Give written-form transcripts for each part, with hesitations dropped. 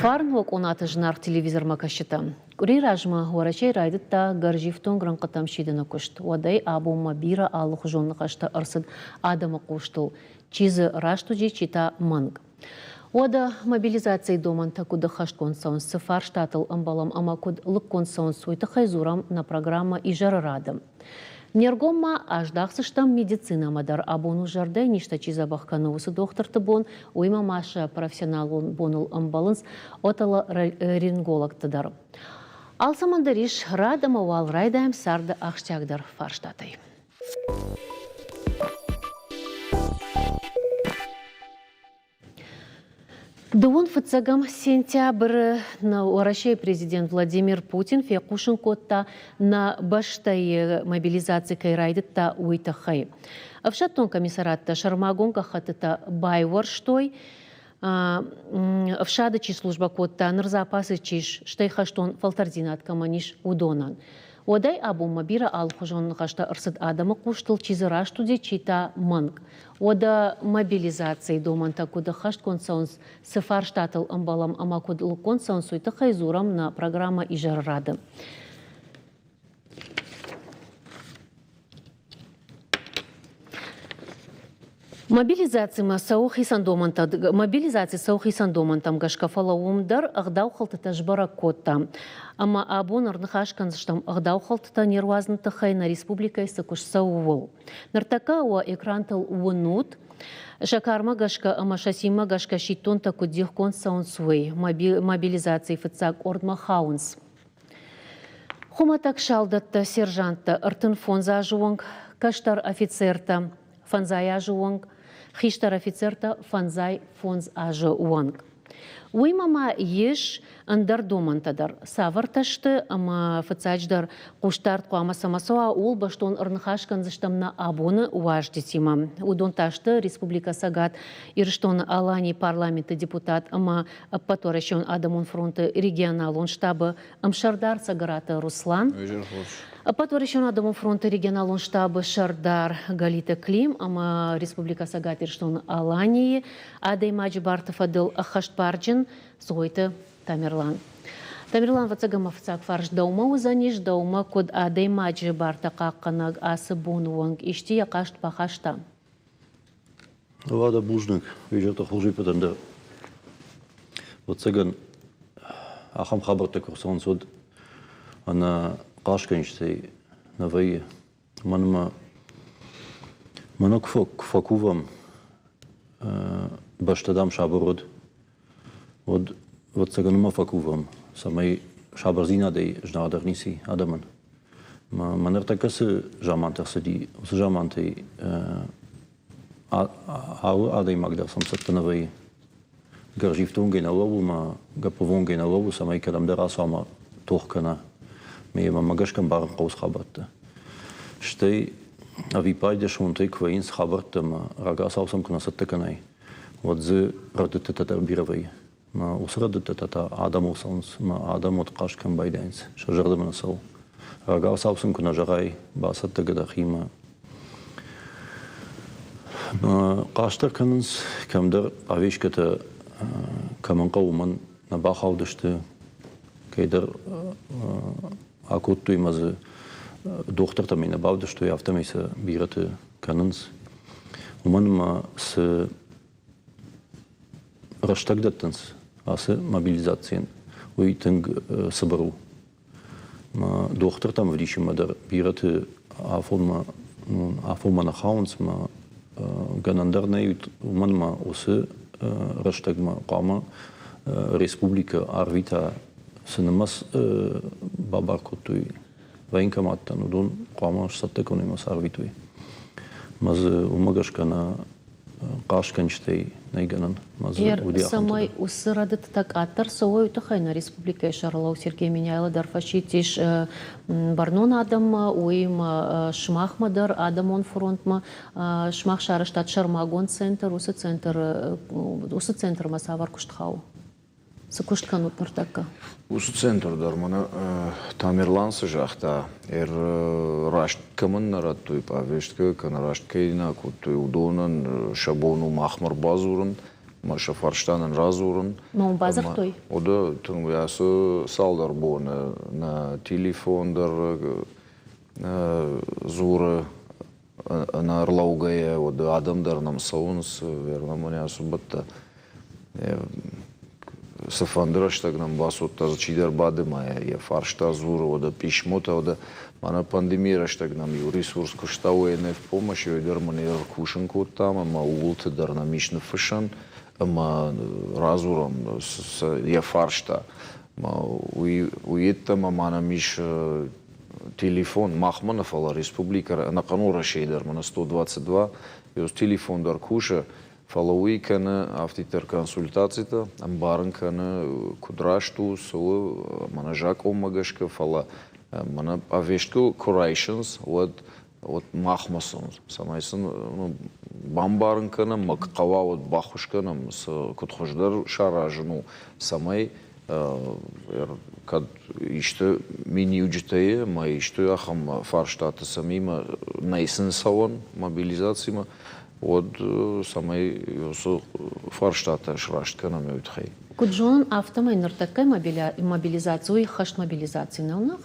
Фарн уӕ къонаты зынаргъ телевизормӕ кӕсджытӕ. Къуыри размӕ Уӕрӕсейы райдыдта гӕрзифтонг рӕнхъытӕм сидыны куыст. Уӕдӕй абонмӕ бирӕ алыхуызон ныхӕстӕ ӕрцыд адӕмы хъустыл. Чи дзы раст уыди, чи та мӕнг. Уӕдӕ мобилизацийы домӕнтӕ куыд ӕххӕстгонд цӕуынц, цы фарстатыл ӕмбӕлӕм ӕмӕ куыд лыггонд цӕуынц, уый тыххӕй дзурӕм нӕ программӕ Изӕры рады. Не ргом ма аздахдзыстӕм медицинӕмӕ дӕр. Абон у зӕрдӕйы низтӕ чи дзӕбӕх кӕны, уыцы дохтырты бон, уыимӕ ма сӕ профессионалон боныл ӕмбӕлынц отоларингологты дӕр. Алцӕмӕн дӕр ис рад ӕмӕ уал райдайӕм царды ахсджиагдӕр фарстатӕй. Дыууын фыццӕгӕм сентябры нӕ Уӕрӕсейы президент Владимир Путин фехъусын кодта, нӕ бӕстӕйы мобилизаци кӕй райдыдта, уый тыххӕй. Ӕфсӕддон комиссарадтӕ сӕрмагонд гӕххӕттытӕ байуӕрстой, ӕфсады чи службӕ кодта, ныр запасы чи ис, стӕй хӕстон фӕлтӕрддзинад кӕмӕн ис, уыдонӕн. Уӕдӕй абонмӕ бирӕ алыхуызон ныхӕстӕ ӕрцыд адӕмы хъустыл, чи дзы раст уыди, чи та мӕнг. Уӕдӕ мобилизацийы домӕнтӕ куыд ӕххӕстгонд цӕуынц, цы фарстатыл ӕмбӕлӕм ӕмӕ куыд лыггонд цӕуынц, уый тыххӕй дзурӕм нӕ программӕ Изӕры рады. Мобилизацимӕ цӕуы хицӕн домӕнтӕ мобилизаци цӕуы хицӕн домӕнтӕм гӕсгӕ, фӕлӕ уым дӕр ӕгъдаухӕлдтытӕ сбӕрӕг кодта. Ӕмӕ абон ӕрныхас кӕндзыстӕм ӕгъдаухӕлдтытӕ не руадзыны тыххӕй нӕ республикӕйы цы куыст цӕуы, ууыл. Ныртӕккӕ уӕ экрантыл уынут, сӕ кармӕ гӕсгӕ ӕмӕ сӕ цинмӕ гӕсгӕ сидтонтӕ куыд дихгонд цӕуынц, уый. Мобилизацийы фыццаг къордмӕ хауынц. Хуымӕтӕг салдӕттӕ, сержанттӕ 35 азы онг, кӕстӕр офицертӕ фӕндзай азы онг, хистӕр офицертӕ фӕндзай фондз азы онг. Уыимӕ ма ис ӕндӕр домӕнтӕ дӕр. Цавӕртӕ сты ӕмӕ фыццаджыдӕр хъусдард хъуамӕ цӕмӕ цӕуа, ууыл бӕстон ӕрныхас кӕндзыстӕм нӕ абоны уазджытимӕ. Уыдон та сты Республикӕ Цӕгат Ирыстоны Аланийы парламенты депутат ӕмӕ Ӕппӕтуӕрӕсеон адӕмон фронты регионалон штабы ӕмсӕрдар Цӕгӕраты Руслан, Ӕппӕтуӕрӕсеон адӕмон фронты регионалон штабы сӕрдар Галиты Клим ӕмӕ Республикӕ Цӕгат Ирыстоны Аланийы адӕймаджы барты фӕдыл ӕххӕстбарджын Цгъойты Тамерлан. Тамерлан, ӕвӕццӕгӕн мӕ фыццаг фарст дӕумӕ уыдзӕнис, дӕумӕ куыд адӕймаджы бартӕ хъахъхъӕнӕг ацы боны онг исчи йӕ хъаст бахаста? Уӕдӕ бузныг, изӕрты хорз дӕр. Ӕвӕццӕгӕн, ахӕм хабӕрттӕ куы рцӕуынц, уӕд ӕнӕ хъастгӕнджытӕй нӕ вӕййы. Мӕнмӕ мӕнӕ куы фӕкувӕм, бӕстӕ, дам, сабыр уӕд, уӕд, ӕвӕццӕгӕн, уымӕ фӕкувӕм, цӕмӕй сабырдзинадӕй зынаргъдӕр ницы и адӕмӕн. Мӕ ныртӕккӕ цы замантӕ рцыди, уыцы замантӕй алы адӕймаг дӕр сӕм цӕттӕ нӕ вӕййы. Гӕрзифтонгӕй нӕ лӕууы ӕмӕ гӕппӕввонгӕй нӕ лӕууы, цӕмӕй кӕдӕмдӕр ацӕуа ӕмӕ тох кӕна. Мӕ гӕсгӕ ӕмбарын хъӕуы хабӕрттӕ. Стӕй ӕвиппайды сонтӕй куы вӕййынц хабӕрттӕ ӕмӕ рагацау сӕм куы нӕ цӕттӕ кӕнай, уӕд дзы рӕдыдтытӕ дӕр бирӕ вӕййы. Мӕ уыцы рӕдыдтытӕ та адӕмыл цӕуынц ӕмӕ адӕм уӕд хъаст кӕм байдайынц, сӕ зӕрдӕмӕ нӕ цӕуы. Рагацау сын куы нӕ зӕгъай, бацӕттӕ дӕхимӕ. Хъаст дӕр кӕнынц, кӕмдӕр авескӕтӕ кӕмӕн хъӕуы, уымӕн нӕ бахаудысты, кӕйдӕр акодтой ӕмӕ дзы дохтыртӕм ӕй нӕ бавдыстой, афтӕмӕй сӕ бирӕты кӕнынц. Уымӕн ӕмӕ цы рӕстӕг дӕттынц ацы мобилизацийӕн, уый тынг цыбыр у. Дохтыртӕм ӕвдисынмӕ дӕр бирӕты афонмӕ афонмӕ нӕ хауынц ӕмӕ гӕнӕн дӕр нӕй, уымӕн ӕмӕ уыцы рӕстӕгмӕ хъуамӕ республикӕ арвита, цы нымӕц бабар кодтой военкоматтӕн, уыдон хъуамӕ сцӕттӕ кӕной ӕмӕ сӕ арвитой. Ӕмӕ дзы уымӕ гӕсгӕ нӕ хъастгӕнджытӕй нӕй гӕнӕн. Цӕмӕй уыцы рӕдыдтытӕ къаддӕр цӕуой, уый тыххӕй нӕ республикӕйы сӕргълӕууӕг Сергей Меняйло дӕр фӕсидтис бӕрнон адӕммӕ, уыимӕ сымахмӕ дӕр, адӕмон фронтмӕ. Сымах сарӕзтат сӕрмагонд центр, уыцы центр, уыцы центрмӕ цавӕр куыст хауы? Цы куыст кӕнут ныртӕккӕ? Уыцы центр дӕр мӕнӕ Тамерлан цы загъта, раст кӕмӕн нӕ радтой пъавесткӕ, кӕнӕ раст кӕй нӕ кодтой, уыдонӕн сӕ бон у махмӕ ӕрбадзурын, мӕ сӕ фарста нын радзурын. Ма уын бадзырдтой? Уыдо тынг ацы цалдӕр боны нӕ телефон дӕр дзуры ӕнӕрлӕугӕйӕ, уӕд адӕм дӕр нӕм цӕуынц, верно, мӕнӕ ацы бӕттӕ. Цыфӕнды рӕстӕг нӕм бацудта, чидӕр бады ма йӕ фарста дзуры, уӕдӕ писмотӕ, уӕдӕ мӕнӕ пандемийы рӕстӕг нӕм иу ресурс куыста УНФ помощь, уый дӕр мын ӕркусын кодтам ӕмӕ ууылты дӕр нӕм ис ныффыссӕн ӕмӕ радзурӕм йӕ фарста. Уый йеддӕмӕ ма нӕм ис телефон, махмӕ нӕ, фӕлӕ республикӕ ӕнӕхъӕн Уӕрӕсейы дӕр мӕнӕ 122 телефон дӕр кусы, фӕлӕ уый кӕны афтиддӕр консультацитӕ, ӕмбарын кӕны, куыд раст у, цы у, мӕнӕ закъонмӕ гӕсгӕ, фӕлӕ мӕнӕ повестку куы райсынц, уӕд вот махмӕ цӕуынц, цӕмӕй сын бамбарын кӕнӕм, мӕ хъӕуа, уӕд баххуыс кӕнӕм, цы куыд хуыздӕр саразын у, цӕмӕй кӕд исты миниуджытӕ ӕмӕ исты ахӕм фарстаты цӕмимӕ нӕй сын цӕуӕн мобилизацимӕ, уӕд цӕмӕй уыцы фарстатӕ сраст кӕнӕм уый тыххӕй. Куыд зонын, афтӕмӕй ныртӕккӕ мобилизаци уый хӕст мобилизаци нӕу нӕ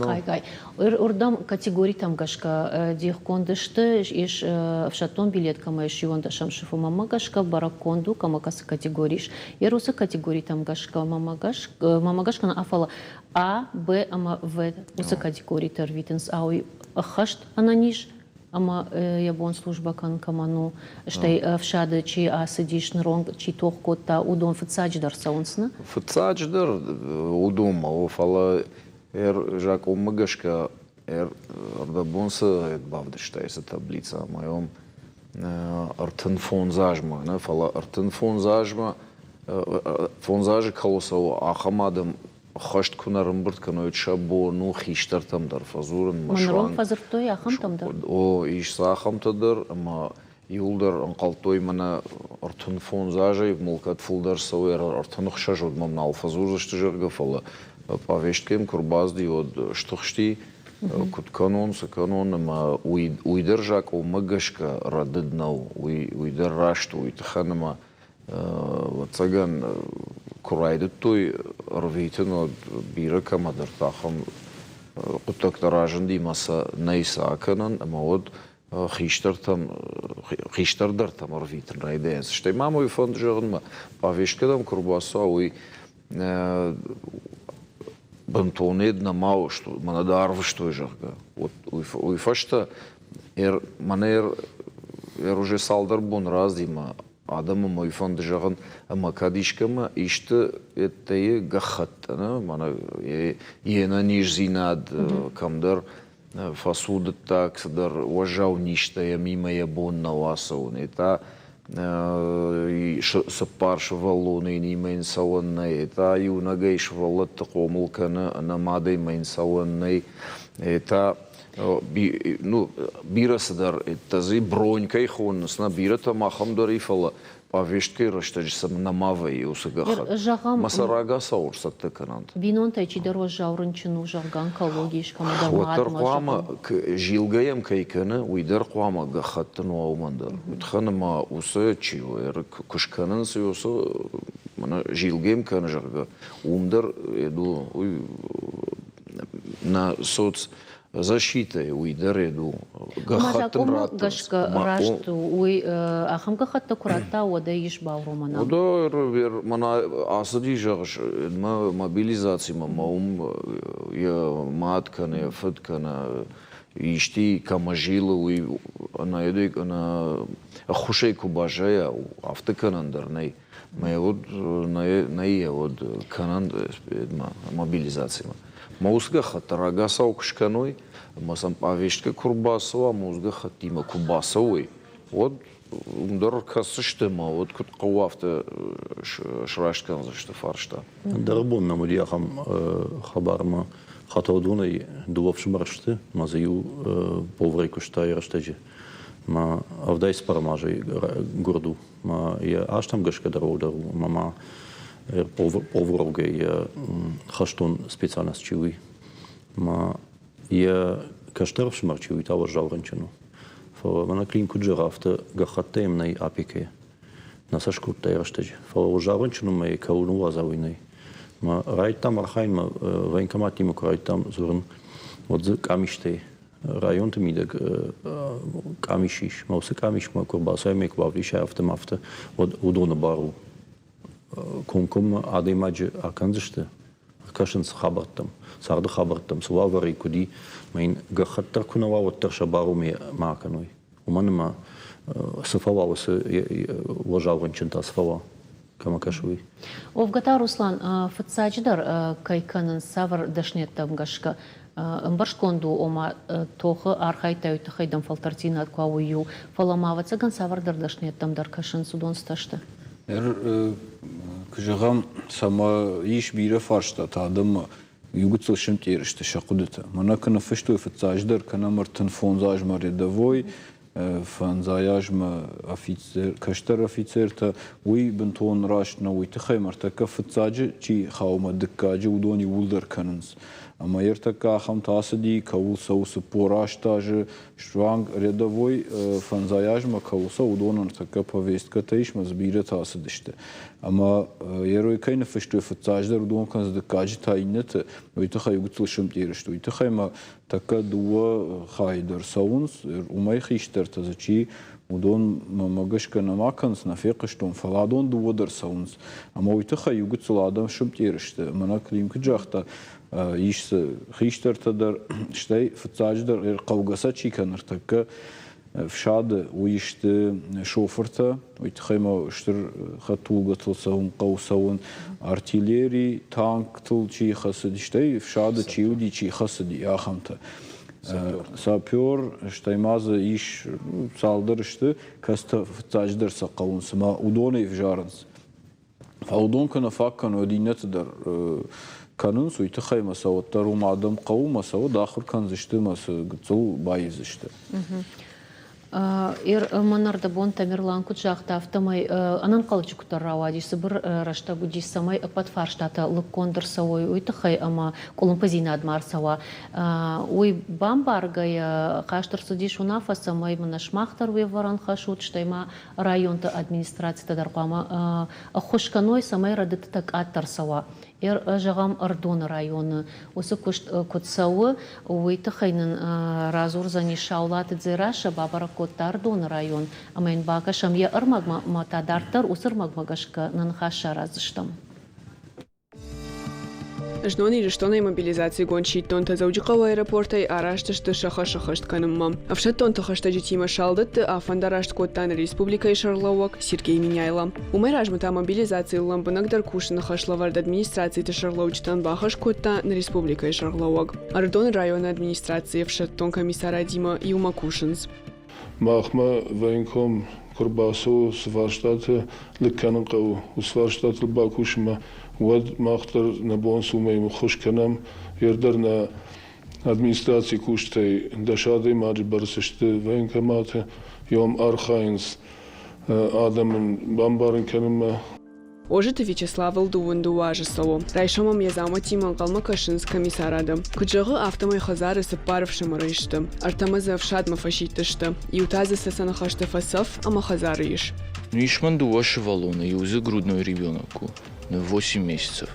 хайгай. Уырдӕм категоритӕм гӕсгӕ дихгонд сты, ис ӕфсӕддон билет кӕмӕ ис иуӕндӕсӕм сыфы, мӕнмӕ гӕсгӕ бӕрӕггонд у, кӕмӕ кӕцы категори ис. Йе уыцы категоритӕм гӕсгӕ, мӕнмӕ гӕсгӕ нӕ, фӕлӕ А, Б ӕмӕ В уыцы категориты ӕрвитынц, ау ӕххӕст ӕнӕниз ӕмӕ йӕ бон службӕ кӕнын кӕмӕн у, стӕй ӕфсады чи ацыдис, ныронг чи тох кодта, уыдон фыццаджыдӕр цӕуынц, нӕ? Фыццаджыдӕр уыдонмӕ у, фӕлӕ закъонмӕ гӕсгӕ ӕрдӕбон цы бавдыстай, цы таблицӕ, ӕмӕ уым 35 азмӕ, нӕ, фӕлӕ 35 азмӕ, фондз азы кӕуыл цӕуы, ахӕм адӕм хӕст куы нӕ рымбырд кӕной, сӕ бон у хистӕртӕм дӕр фӕдзурын. Мӕнырон фӕдзырдтой ахӕмтӕм дӕр? О, ис дзы ахӕмтӕ дӕр, ӕмӕ иуылдӕр ӕнхъӕлдтой мӕнӕ 35 азӕй мыл кӕд фылдӕр цӕуы, 36 уӕд мӕм нал фӕдзурдзысты, зӕгъгӕ, фӕлӕ пъавесткӕ йӕм куы рбацыди, уӕд стыхсти, куыд кӕнон, цы кӕнон, ӕмӕ уый дӕр закъонмӕ гӕсгӕ рӕдыд нӕу, уый дӕр раст у, уый тыххӕн ӕмӕ Ӕвӕццӕгӕн, куы райдыдтой ӕрвитын, уӕд бирӕ кӕмӕдӕрты ахӕм хъуыддӕгтӕ разынди ӕмӕ сӕ нӕй сӕ акӕнӕн, ӕмӕ уӕд хистӕртӕм, хистӕрдӕртӕм ӕрвитын райдайынц. Стӕй ма мӕ уый фӕнды зӕгъынмӕ, пъавесткӕ дӕм куы рбацӕуа, уый бынтон ед нӕма мӕнӕ дӕ арвыстой, зӕгъгӕ. Уый фӕстӕ мӕнӕ уже цалдӕр бон разди мӕ адӕмы мӕ фӕнды зӕгъын, ӕмӕ кӕд искӕмӕ исты ӕддейы гӕххӕтт, мӕнӕ йе нӕниздзинад кӕмдӕр фӕцудыдта, цыдӕр уӕззау низтӕ йӕм имӕ йӕ бон нӕу ацӕуын, та цыппар сывӕллоны йын имӕ йын цӕуӕн нӕй, та иунӕгӕй сывӕллӕтты хъомыл кӕны, ӕнӕ мадӕй ма йын цӕуӕн нӕй, та ну, бирӕ цыдӕр дзы бронь кӕй хонынц, нӕ бирӕтӕм ахӕм дӕр и, фӕлӕ повесткӕйы рӕстӕджы сӕм нӕма вӕййы уыцы гӕххӕтт. Зӕгъӕм, Мӕ сӕ рагацау ӕрцӕттӕ кӕнӕнт. Бинонтӕй чидӕр уӕззау рынчын у, зӕгъгӕ, онкологи ис, кӕмӕдӕр Уӕддӕр мадмӕ, хъуамӕ, зӕгъӕм. Зилгӕ йӕм кӕй кӕны, уый дӕр хъуамӕ гӕххӕттын уа уымӕн дӕр. Уый тыххӕн ӕмӕ уыцы чи у, куы скӕнынц, уыцы мӕнӕ зилгӕ йӕм кӕны, зӕгъгӕ, уым дӕр уый нӕ соц защитӕ уый дӕр у. Гӕххӕтт ын раттынц. Гӕсгӕ раст у, уый ахӕм гӕххӕттӕ куы радта, уӕд ӕй ис бауромӕн. Уӕдӕ мӕнӕ ацыди, зӕгъыс, мӕ мобилизацимӕ мӕ уым йӕ мад кӕнӕ йӕ фыд кӕнӕ исти кӕмӕ зилы, уый ӕнӕ ӕххуысӕй куы баззайа, афтӕ кӕнӕн дӕр нӕй. Мӕ уд нӕ йӕ уд кӕнӕн мобилизацимӕ. Мӕ уыцы гӕххӕттӕ рагацау куы скӕной ӕмӕ сӕм пъавесткӕ куы рбацӕуа, мӕ уыцы гӕххӕттимӕ куы бацӕуой, уӕд уым дӕр кӕсдзысты ӕмӕ уӕд куыд хъӕуы, афтӕ сраст кӕндзысты фарста. Ӕндӕр бон нӕм уыди ахӕм хабар, ӕмӕ Хатӕудонӕй дыууӕ ӕфсымӕр сты, ӕмӕ дзы иу поварӕй куыста йӕ рӕстӕджы. Мӕ 74 азы гуырд у. Мӕ йӕ азтӕм гӕсгӕ дӕр уӕлдӕр у. Ӕмӕ ма Повровгӕй йӕ хӕстон специальность чи уый. Ма йӕ кӕстӕр ӕфсымӕр чи уый та уӕззау рынчын у. Фӕлӕ мӕнӕ Клим куыд зӕгъы, афтӕ гӕххӕттӕ йӕм нӕй опекӕйы. Нӕ сӕ скодта йӕ рӕстӕджы. Фӕлӕ уӕззау рынчын у мӕ кӕуыл ныууадза, уый нӕй. Мӕ райдтам архайынмӕ, военкоматтимӕ куы райдтам дзурын, уӕд дзы къамистӕй районты мидӕг къамис ис. Мӕ уыцы къамисмӕ куы рбацӕуай ӕмӕ куы бавдисай афтӕ ӕмӕ афтӕ, уӕд уыдоны бар у. Комкоммӕ адӕймаджы акӕндзысты, ӕркӕсынц хабӕрттӕм, царды хабӕрттӕм, цы уавӕры куыд и, мӕ йын гӕххӕтт дӕр куы нӕ уа, уӕддӕр сӕ бар у ма акӕной. Уымӕн ӕмӕ цы фӕуа уыцы уӕззау рынчынтӕ, цы фӕуа, кӕмӕ кӕсы, уый. Уӕвгӕ та, Руслан, фыццаджыдӕр кӕй кӕнынц, цавӕр дӕсныйӕдтӕм гӕсгӕ ӕмбӕрстгонд у, ома тохы архайдта, уый тыххӕй дӕм фӕлтӕрддзинад куы уа, уый у. Фӕлӕ ма, ӕвӕццӕгӕн, цавӕрдӕр дӕсныйӕдтӕм дӕр кӕсынц, уыдон цытӕ сты? Куы зӕгъӕм, цӕмӕ ис бирӕ фарстатӕ адӕммӕ, иу гыццыл сымтъеры сты сӕ хъуыдытӕ. Мӕнӕ куы ныффыстой фыццаджыдӕр кӕнӕм 35 азмӕ рядовой, фӕндзай азмӕ офицер, кӕстӕр офицертӕ, уый бынтон раст нӕу. Уый тыххӕй ӕртӕккӕ фыццаджы чи хауы ӕмӕ дыккаджы, уыдон иууылдӕр кӕнынц. Ӕмӕ ӕртӕккӕ ахӕмтӕ ацыди, кӕуыл цӕуы 48 азы, суанг рядовой фӕндзай азмӕ кӕуыл цӕуы, уыдонӕн ӕртӕккӕ повесткӕтӕ ис, ӕмӕ дзы бирӕтӕ ацыдысты. Ӕмӕ Ерой кӕй ныффыстой фыццаджыдӕр, уыдон кӕнынц дыккаджы та иннӕты, уый тыххӕй гыццыл сымтъеры сты. Уый тыххӕй ма тӕккӕ дыууӕ хайы дӕр цӕуынц, уымӕй хистӕртӕ дзы чи, уыдон мӕмӕ гӕсгӕ нӕма кӕнынц, нӕ фехъуыстон, фӕлӕ адон дыууӕ дӕр цӕуынц. Ӕмӕ уый тыххӕй иу гыццыл адӕм сымтъеры сты. Мӕнӕ Клим куыд загъта, ис дзы хистӕртӕ дӕр, стӕй фыццаджыдӕр хъӕугӕ сӕ чи кӕны ӕртӕккӕ фсады, уый сты шофыртӕ, уый тыххӕй ма стыр хӕдтулгӕтыл цӕуын хъӕуы цӕуын, артиллери, танктыл чи хӕцыди, стӕй фсады чи уыди, чи хӕцыди, ахӕмтӕ. Сапер, стӕй ма дзы ис цалдӕр сты, кӕцытӕ фыццаджыдӕр сӕ хъӕуынц, ӕмӕ уыдонӕй ӕвзарынц. Фӕлӕ уыдон куы нӕ фаг кӕной, уӕд иннӕты дӕр кӕнынц, уый тыххӕй ӕмӕ сӕ уӕддӕр уым адӕм хъӕуы ӕмӕ сӕ уӕд ахуыр кӕндзысты ӕмӕ сӕ гыццыл баивдзысты. Мӕн ӕрдӕбон Тамерлан куыд загъта, афтӕмӕй ӕнӕнхъӕлӕджы куыддӕр рауади, цыбыр рӕстӕг уыдис, цӕмӕй ӕппӕт фарстатӕ лыггонд ӕрцӕуой, уый тыххӕй ӕмӕ къуылымпыдзинад ма ӕрцӕуа. Уый бамбаргӕйӕ хаст ӕрцыдис уынаффӕ, цӕмӕй мын сымах дӕр уе вӕрӕн хӕссут, стӕй ма районты администрацитӕ дӕр хъуамӕ ӕххуыс кӕной, цӕмӕй рӕдыдтытӕ къаддӕр цӕуа. Зӕгъӕм, Ӕрыдоны районы уыцы куыст куыд цӕуы, уый тыххӕй нын радзурдзӕнис Саулаты Дзерассӕ, бабӕрӕг кодта Ӕрыдоны район ӕмӕ йын бакӕсӕм йӕ ӕрмӕгмӕ ӕмӕ та дарддӕр уыцы ӕрмӕгмӕ гӕсгӕ нӕ ныхас сараздзыстӕм. Знон Ирыстонӕй мобилизацигонд сидтонтӕ Дзӕуджыхъӕуы аэропортӕй араст сты сӕ хӕс ӕххӕст кӕнынмӕ. Ӕфсӕддонты хӕстӕджытимӕ салдӕтты афӕндараст кодта нӕ республикӕйы сӕргълӕууӕг Сергей Меняйло. Уымӕй размӕ та мобилизацийыл лӕмбынӕгдӕр кусыны хӕслӕвӕрд администрациты сӕргълӕуджытӕн бахӕс кодта нӕ республикӕйы сӕргълӕууӕг. Ӕрыдоны районы администрацийы ӕфсӕддон комиссарадимӕ иумӕ кусынц. Махмӕ военком куы рбацӕуы, цы фарстатӕ лыг кӕнын хъӕуы, уыцы фарстатыл бакусынмӕ, уӕд мах дӕр нӕ бон цы уымӕй ххуыс кӕнӕм. Ер дӕр нӕ администрацийы кусджытӕй 10 адӕймаджы бӕрц сты военкоматы, йом архайынц адӕмӕн бамбарын кӕнынмӕ. Ожиты Вячеславыл 22 азы цӕуы. Райсом ӕм йӕ дзаумӕттимӕ ӕнхъӕлмӕ кӕсынц комиссарады. Куыд зӕгъы, афтӕмӕй хӕдзары цыппар ӕфсымӕры сты. Ӕртӕмӕ дзы ӕфсадмӕ фӕсидтысты. Иу та дзы цӕцӕны хӕсты фӕцӕф ӕмӕ хӕдзары ис. Ис мын дыууӕ сывӕллоны, иу дзы грудной ребенок у, восемь месяцев.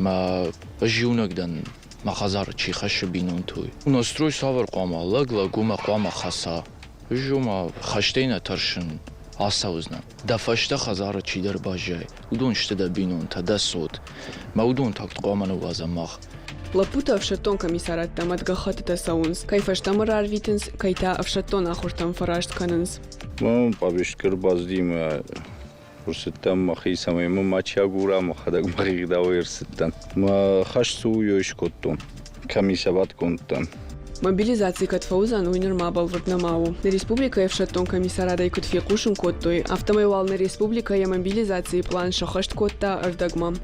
Мӕ ӕз иунӕг дӕн, мӕ хӕдзары чи хӕссы бинонты, уый. Настрой цавӕр хъуамӕ лӕг лӕг уымӕ хъуамӕ хӕца. Ӕз ома хӕстӕй нӕ тӕрсын, ацӕудзынӕн. Дӕ фӕстӕ хӕдзары чидӕр баззайы, уыдон сты дӕ бинонтӕ, дӕ цот. Мӕ уыдон такт хъуамӕ ныууадзӕм мах. Лӕппутӕ ӕфсӕддон комиссарадтӕм ӕд гӕххӕттытӕ цӕуынц, кӕй фӕстӕмӕ рарвитынц, кӕй та ӕфсӕддон ахуыртӕм фӕраст кӕнынц. Мӕ пъавестка ӕрбацыди мӕ ӕрцыдтӕн мӕхи, цӕмӕй мӕ мачи агура, мӕхӕдӕг мӕхи гъдауӕй ӕрцыдтӕн. Мӕ хӕс цы у, уый скодтон. Комиссоватгонд дӕн. Мобилизаци кӕд фӕуыдзӕн, уый нырма бӕлвырд нӕма у. Нӕ республикӕйы ӕфсӕддон комиссарадӕй куыд фехъусын кодтой, афтӕмӕй уал нӕ республикӕ йӕ мобилизацийы пълан сӕххӕст кодта ӕрдӕгмӕ.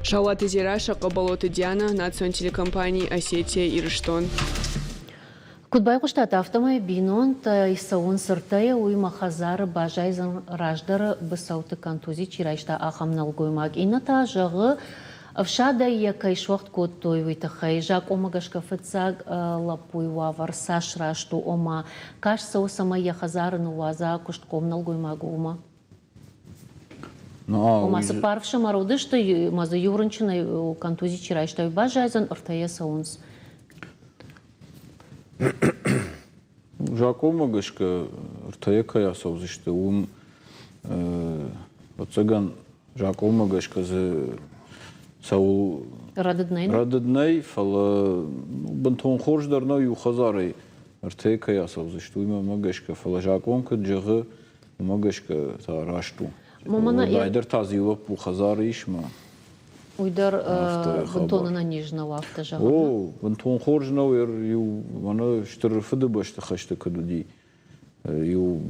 Саулаты Дзерассӕ, Хъӕбӕлоты Диана, национ телекомпани «Осетия-Ирыстон». Куыд байхъуыстат, афтӕмӕй бинонтӕ цӕуынц ӕртӕйӕ, уый мӕ хӕдзары баззайдзӕн раздӕры быцӕуты контузи чи райста, ахӕм нӕлгоймаг. Иннӕ та зӕгъы, ӕфсадӕй йӕ кӕй суӕгъд кодтой, уый тыххӕй. Закъонмӕ гӕсгӕ фыццаг лӕппуйы уавӕр цас раст у, ома каст цӕуы, цӕмӕй йӕ хӕдзары ныууадза куыстхъом нӕлгоймаг, уымӕ. Ома цыппар ӕфсымӕр уыдысты, ӕмӕ дзы иу рынчынӕй контузи чи райста, уый баззайдзӕн, ӕртӕйӕ цӕуынц. Закъонмӕ гӕсгӕ ӕртӕйӕ кӕй ацӕудзысты, уым, ӕвӕццӕгӕн, закъонмӕ гӕсгӕ дзы цӕуыл рӕдыд нӕй, рӕдыд нӕй, фӕлӕ бынтон хорз дӕр нӕу иу хӕдзарӕй ӕртӕйӕ кӕй ацӕудзысты, уый мӕнмӕ гӕсгӕ, фӕлӕ закъон куыд зӕгъы, уымӕ гӕсгӕ та раст у. Уӕлдайдӕр та дзы иу лӕппу хӕдзары ис мӕ Уый дӕр бынтон ӕнӕниз нӕу, афтӕ зӕгъын. О, бынтон хорз нӕу, иу мӕнӕ Стыр Фыдыбӕсты хӕсты куыд уыди. Иу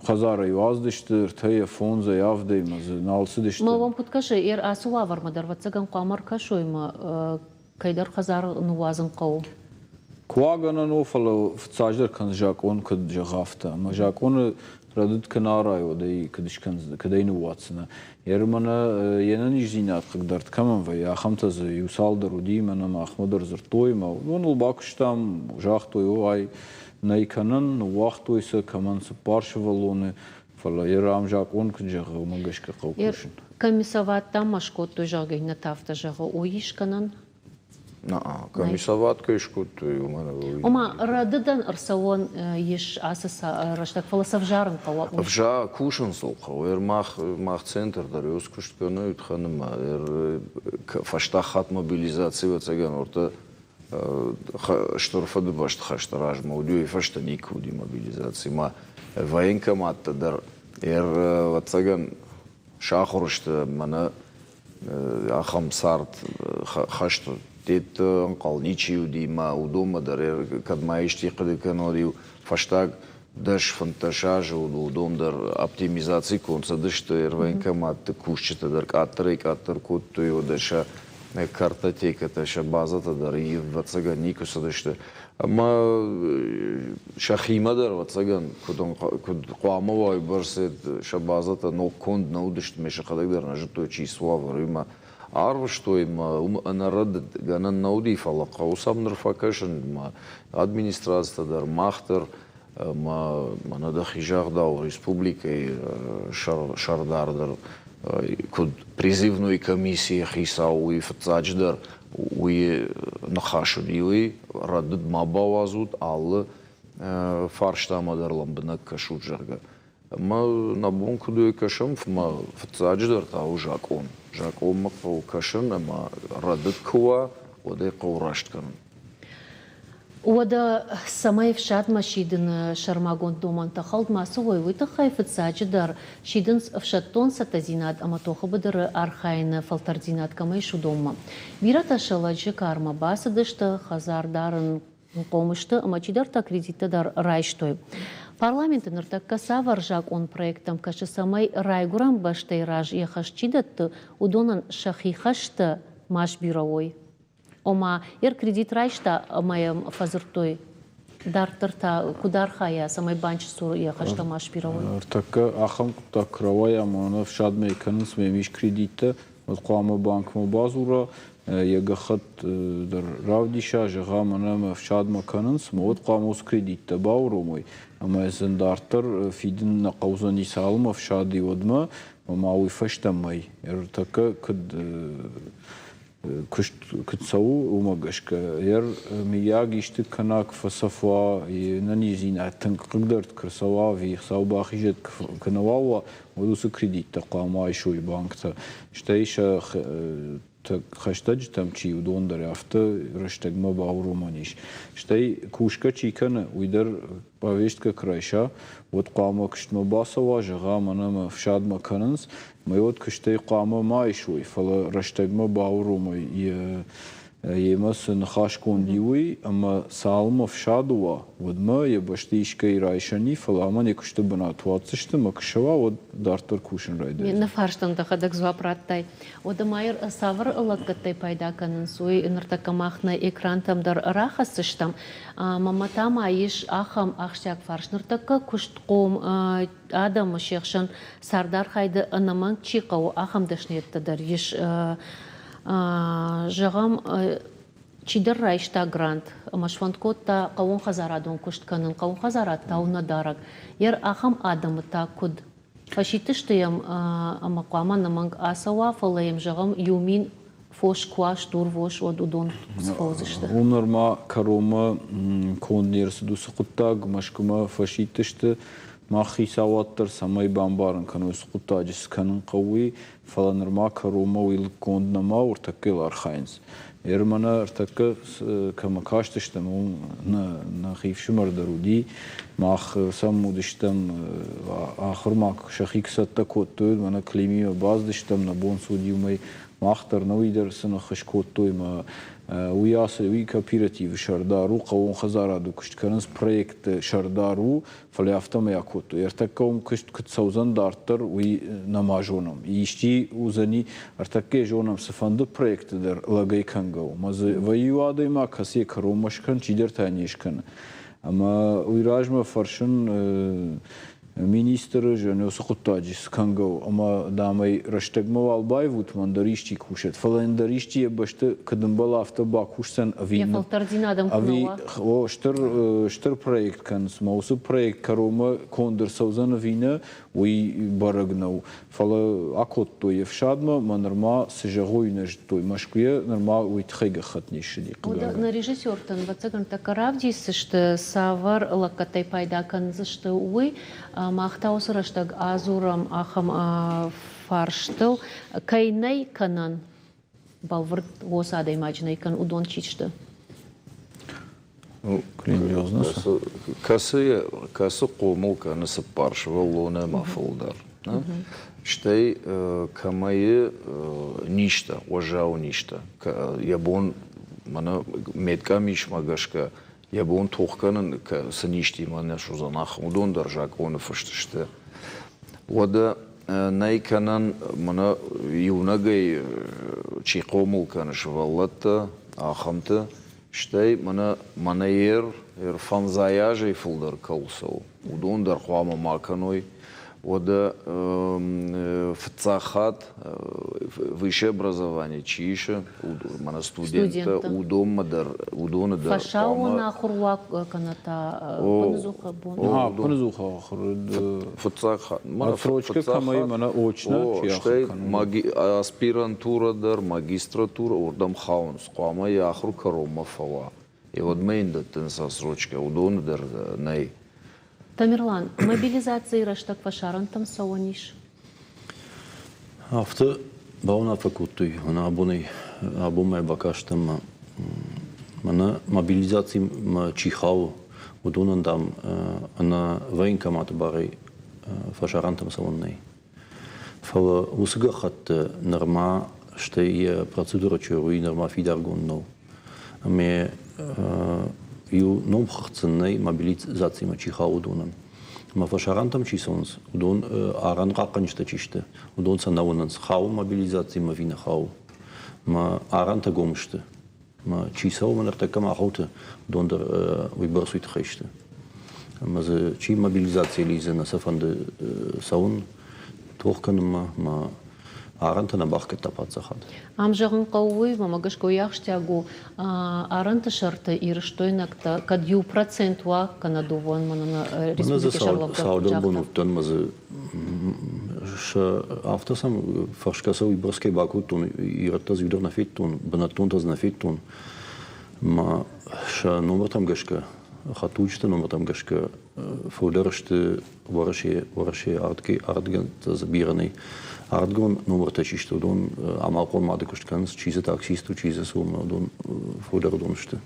хӕдзарӕй уадздысты, ӕртӕйӕ, фондзӕй, авдӕй мӕ дзы нал цыдысты. Мӕ уӕм куыд кӕсы, ацы уавӕрмӕ дӕр ӕвӕццӕгӕн хъуамӕ ӕркӕсой мӕ кӕйдӕр хӕдзар ныууадзын хъӕуы. Куы уа гӕнӕн у, фӕлӕ фыццаджыдӕр кӕн закъон куыд зӕгъы, афтӕ. Ӕмӕ закъоны рӕдыд куы нӕ арай, уӕд ӕй куыд скӕндзынӕ, куыд ӕй ныууадздзынӕ. Йе мӕнӕ йе нӕниздзинад хъыгдард кӕмӕн вӕййы, ахӕмтӕ дзы иу цалдӕр уыди, мӕнӕ махмӕ дӕр дзырдтой, ӕмӕ уыдоныл бакуыстам, загътой, о, ай нӕй кӕнӕн, ныууагътой сӕ, кӕмӕн цыппар сывӕллоны, фӕлӕ йе рам закъон куыд зӕгъы, уымӕ гӕсгӕ хъӕуы кусын. Комиссоваттӕ ма скодтой, зӕгъгӕ, иннӕтӕ афтӕ зӕгъы, уый ис кӕнӕн? Комиссоват кӕй скодтой, уымӕн Ома, рӕдыдӕн ӕрцӕуӕн ис ацы рӕстӕг, фӕлӕ сӕвзарын хъӕуы. Ӕвза кусын сыл хъӕуы. Эр мах, мах центр дӕр ёс куыст кӕны, утхӕнымӕ. Эр фӕстаг хатт мобилизаци ӕвӕццӕгӕн ортӕ Стыр Фыдыбӕсты хӕсты размӕ уыди, уый фӕстӕ никуы уыди мобилизаци. Ма военкоматтӕ дӕр эр ӕвӕццӕгӕн сахуыр сты мӕнӕ ахӕм цард хӕсты дедты ӕнхъӕл ничи уыди мӕ уыдонмӕ дӕр кӕд ма исти хъуыды кӕнон, иу фӕстаг 10-15 азы уыдон дӕр оптимизаци конд цыдысты, военкоматты кусджытӕ дӕр къаддӕрӕй-къаддӕр кодтой, уӕдӕ сӕ картотекӕтӕ, сӕ базӕтӕ дӕр ӕвӕццӕгӕн никуы цыдысты. Ӕмӕ сӕхимӕ дӕр, ӕвӕццӕгӕн, куыд хъуамӕ уа, уыйбӕрц сӕ базӕтӕ ног конд нӕ уыдысты, ӕмӕ сӕхӕдӕг дӕр нӕ зыдтой, чи цы уавӕр, уый арвыстой ӕмӕ уым ӕнӕрӕдыд гӕнӕн нӕ уыди, фӕлӕ хъӕуы сӕм ныр фӕкӕсын, ӕмӕ администрацитӕ дӕр, мах дӕр, ӕмӕ мӕнӕ дӕхи загъдау, республикӕйы сӕрдар дӕр куыд призывной комиссийы хицау, уый фыццаджыдӕр уый ныхас уыди, уый рӕдыд ма бауадзут, алы фарстамӕ дӕр лӕмбынӕг кӕсут, зӕгъгӕ. Ӕмӕ нӕ бон куыд у кӕсӕм, ӕмӕ фыццаджыдӕр та у закъон. Закъонмӕ хъӕуы кӕсын ӕмӕ рӕдыд куы уа, уӕд ӕй хъӕуы раст кӕнын. Уӕдӕ цӕмӕй ӕфсадмӕ сидыны сӕрмагонд домӕнтӕ хӕлд ма цӕуой, уый тыххӕй фыццаджыдӕр сидынц ӕфсӕддон цӕттӕдзинад ӕмӕ тохы быдыры архайыны фӕлтӕрддзинад кӕмӕ ис, уыдонмӕ. Бирӕтӕ сӕ лӕджы кармӕ бацыдысты, хӕдзар дарын хъом сты ӕмӕ чидӕртӕ кредиттӕ дӕр райстой. Парламенты ныртӕккӕ цавӕр закъонпроекттӕм кӕсы, цӕмӕй райгуырӕн бӕстӕйы раз йӕ хӕс чи дӕтты, уыдонӕн сӕхи хӕстӕ ма сбирӕ уой? Ома, йӕ кредит райста ӕмӕ йӕм фӕдзырдтой, дарддӕр та куыд архайа, цӕмӕй банчы цур йӕ хӕстӕ ма сбирӕ уой? Ныртӕккӕ ахӕм хъуыддаг куы рауайа ӕмӕ ӕнӕ ӕфсадмӕ кӕнынц, мӕм ис кредиттӕ, уӕд хъуамӕ банкмӕ бадзура, йӕ гӕххӕтт дӕр равдиса, зӕгъа, мӕнӕ мӕ ӕфсадмӕ кӕнынц, ӕмӕ уӕд хъуамӕ уыцы кредиттӕ бауромой, ӕмӕ сын дарддӕр фидын нӕ хъӕудзӕни цалынмӕ ӕфсады, уӕдмӕ, ӕмӕ уый фӕстӕ мӕй. Ӕртӕккӕ куыд куыст куыд цӕуы, уымӕ гӕсгӕ. Йӕ мыййаг исты кӕнӕг фӕцӕф уа, йе нӕниздзинад тынг хъыгдард куы рцӕуа ӕви Хуыцау бахизӕд куы нӕуал уа, уӕд уыцы кредиттӕ хъуамӕ айсой банктӕ. Стӕй сӕ хӕстӕджытӕм чи, уыдон дӕр афтӕ рӕстӕгмӕ бауромӕн ис. Стӕй кусгӕ чи кӕны, уый дӕр повесткӕ куы райса, уӕд хъуамӕ куыстмӕ бацӕуа, зӕгъа, мӕнӕ мӕ ӕфсадмӕ кӕнынц, мӕ уӕд куыстӕй хъуамӕ ма исой, фӕлӕ рӕстӕгмӕ бауромой йӕ. Йемӕ цы ныхасгонд и, уый, ӕмӕ цалынмӕ фсады уа, уӕдмӕ йӕ бӕсты искӕй райсӕн и, фӕлӕ амӕн йӕ куысты бынат уадздзысты ӕмӕ куы ссӕуа, уӕд дарддӕр кусын райдайдзӕн. Нӕ фарстӕн дӕхӕдӕг дзуапп радтай. Уӕдӕ ма цавӕр лӕггӕдтӕй пайда кӕнынц, уый ныртӕккӕ мах нӕ экрантӕм дӕр рахӕсдзыстӕм. Мӕнмӕ та ма ис ахӕм ахсджиаг фарст. Ныртӕккӕ куыстхъом адӕмы се хсӕн цардархайды ӕнӕмӕнг чи хъӕуы, ахӕм дӕсныйӕдтӕ дӕр ис. Зӕгъӕм, чидӕр райста грант ӕмӕ сфӕнд кодта хъӕууонхӕдзарадон куыст кӕнын. Хъӕууонхӕдзарад та у нӕ дарӕг. Йӕ ахӕм адӕмы та куыд фӕсидтысты йӕм ӕмӕ хъуамӕ ӕнӕмӕнг ацӕуа, фӕлӕ йӕм, зӕгъӕм, 1000 фос куы уа, стурвос, уӕд уыдон цы фӕуыдзысты? Уым нырма кӕронмӕ конд не рцыд уыцы хъуыддаг. Мӕскуымӕ фӕсидтысты мах хицауад дӕр, цӕмӕй бамбарын кӕной, цы хъуыддаджы цы кӕнын хъӕуы, уый. Фӕлӕ нырма кӕронмӕ уый лыггонд нӕма у, ӕртӕккӕ йыл архайынц. Ер мӕнӕ ӕртӕккӕ кӕмӕ кастыстӕм, уым нӕхи фсымӕр дӕр уыди. Мах сӕм уыдыстӕм, ахуырмӕ сӕхи куы цӕттӕ кодтой, мӕнӕ Климимӕ бацыдыстӕм, нӕ бон цы уыди, уымӕй мах дӕр нӕ уый дӕр цы ныххуыс кодтой мӕ уый ацы уый кооперативы сӕрдар у, хъӕууон хӕдзарады куыст кӕнынц, проекты сӕрдар у, фӕлӕ афтӕмӕй акодтой. Ӕртӕккӕ уым куыст куыд цӕудзӕн дарддӕр, уый нӕма зонӕм. Исчи уыдзӕни, ӕртӕккӕ зонӕм, цыфӕнды проекты дӕр лӕгӕй кӕнгӕ у. Ӕмӕ дзы вӕййы иу адӕймаг, кӕцы йӕ кӕронмӕ скӕны, чидӕртӕ не скӕны. Ӕмӕ уый размӕ фӕрсын министры зӕгъын, уыцы хъуыддаджы цы кӕнгӕ у, ӕмӕ, дам ӕй рӕстӕгмӕ уал баивут, мӕн дӕр исчи кусӕд. Фӕлӕ ӕндӕр исчи йӕ бӕсты куыд ӕмбӕлы, афтӕ бакусдзӕн ӕви Йӕ фӕлтӕрддзинад ӕм куы нӕ ӕви уа. О, стыр, стыр проект кӕнынц, ӕмӕ уыцы проект кӕронмӕ конд ӕрцӕудзӕн ӕви нӕ, уый бӕрӕг нӕу. Фӕлӕ акодтой ӕфсадмӕ, мӕ нырма цы зӕгъой, нӕ зыдтой. Мӕскуыйӕ нырма уый тыххӕй гӕххӕтт не ссыди, хъыгагӕн. Нӕ режиссертӕн, ӕвӕццӕгӕн, тӕккӕ равдисдзысты, цавӕр лӕггӕдтӕй пайда кӕндзысты, уый. Мах та уыцы рӕстӕг адзурӕм ахӕм фарстыл, кӕй нӕй кӕнӕн бӕлвырд уоцы адӕймаджы нӕй кӕн, уыдон чи сты? Кӕцы, кӕцы хъомыл кӕны цыппар сывӕллоны ӕмӕ фылдӕр. Стӕй кӕмӕй низтӕ, уӕззау низтӕ, йӕ бон мӕнӕ медкъамисмӕ гӕсгӕ йӕ бон тох кӕнын цы низтимӕ нӕ суыдзӕн, ахӕм уыдон дӕр закъоны фыст сты. Уӕдӕ нӕй кӕнӕн мӕнӕ иунӕгӕй чи хъомыл кӕны сывӕллӕттӕ, ахӕмты, стӕй мӕнӕ мӕнӕ ер, ер фӕндзай азӕй фылдӕр кӕуыл цӕуы, уыдон дӕр хъуамӕ ма кӕной. Уӕдӕ фыццаг хатт высшее образование чи исы, мӕнӕ студенттӕ, уыдонмӕ дӕр, уыдоны дӕр Фӕсаууон ахуыр уа кӕнӕ та ӕппынӕдзух бон? Ӕппынӕдзух ахуыр. Фыццаг хатт. Отсрочка кӕмӕй мӕнӕ очно чи ахуыр кӕны. Аспирантура дӕр, магистратура уырдӕм хауынц. Хъуамӕ йӕ ахуыр кӕронмӕ фӕуа. Уӕдмӕ йын дӕттынц отсрочкӕ, уыдоны дӕр нӕй. Тамерлан, мобилизацийы рӕстӕг фӕсарӕнтӕм цӕуӕн ис? Афтӕ бауынаффӕ кодтой, мӕнӕ абонӕй абонмӕ бакастӕн мӕ мӕнӕ мобилизацимӕ чи хауы, уыдонӕн, дам, ӕнӕ военкоматы барӕй фӕсарӕнтӕм цӕуӕн нӕй. Фӕлӕ уыцы гӕххӕтты нырма стӕй йӕ процедурӕ чи у, уый нырма фидаргонд нӕу. Ӕмӕ иу номхыгъд сын нӕй, мобилизацимӕ чи хауы, уыдонӕн. Ӕмӕ фӕсарӕнтӕм чи цӕуынц, уыдон арӕнхъахъхъӕнджытӕ чи сты, уыдон сӕ нӕ уынынц, хауы мобилизацимӕ ӕви нӕ хауы. Ӕмӕ арӕнтӕ гом сты. Ӕмӕ чи цӕуы мӕ ныртӕккӕ ма хъӕуты, уыдон дӕр уыйбӕрц уый тыххӕй сты. Ӕмӕ дзы чи мобилизацийы лидзы, нӕ сӕ фӕнды цӕуын, тох кӕнынмӕ, ӕмӕ арӕнтӕ нӕ бахгӕдта паддзахад. Ам зӕгъын хъӕуы уый, мӕ гӕсгӕ уый ахсджиаг у, арӕнты сӕрты ирыстойнӕгтӕ кӕд 1% уа, кӕнӕ дыууӕ мӕнӕ республикӕйы сӕргълӕууӕг Цалдӕр бон уыдтӕн мӕ дзы сӕ афтӕ сӕм фӕрсгӕ сӕ уыйбӕрц кӕй бакодтон, ирӕттӕ дзы иу дӕр нӕ федтон, бынӕттонтӕ дзы нӕ федтон. Ма сӕ номыртӕм гӕсгӕ, хӕдтулджыты номыртӕм гӕсгӕ фылдӕр сты Уӕрӕсе, Уӕрӕсе ардгӕндтӕ дзы бирӕ нӕй. Ардгон номыртӕ чи сты, уыдон амалхъом мады куыст кӕнынц, чи дзы таксист у, чи дзы цы у, уыдон фылдӕр уыдон сты.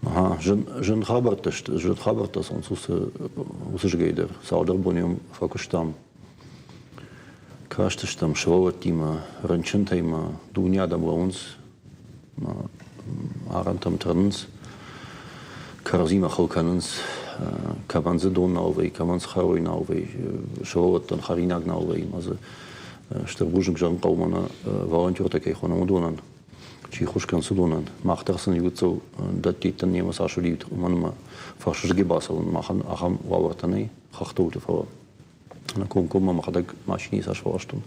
Ага, зын, зын хабӕрттӕ сты, зын хабӕрттӕ цӕуынц уыцы, уыцы згӕй дӕр. Цалдӕр боны фӕкуыстам, кастыстӕм сывӕллӕттимӕ, рынчынтӕй ма, дуне адӕм лӕууынц. Арӕнтӕм тырнынц, кӕрӕдзимӕ хыл кӕнынц, кӕмӕн дзы дон нал вӕййы, кӕмӕн дзы хӕрой нал вӕййы, сывӕллӕттӕн хӕринаг нал вӕййы ӕмӕ дзы стыр бузныг зӕгъын хъӕуы мӕнӕ волонтертӕ кӕй хонӕм, уыдонӕн, чи ххуыс кӕнынц, уыдонӕн. Мах дӕр сын иугыццыл дӕттиттӕн немӕ цас уыди, уымӕн ӕмӕ фӕрсызгӕ бацӕуын махӕн ахӕм уавӕртӕ нӕй хӕхты уылты, фӕлӕ комкоммӕ мӕхӕдӕг машинӕйы цас фӕластон.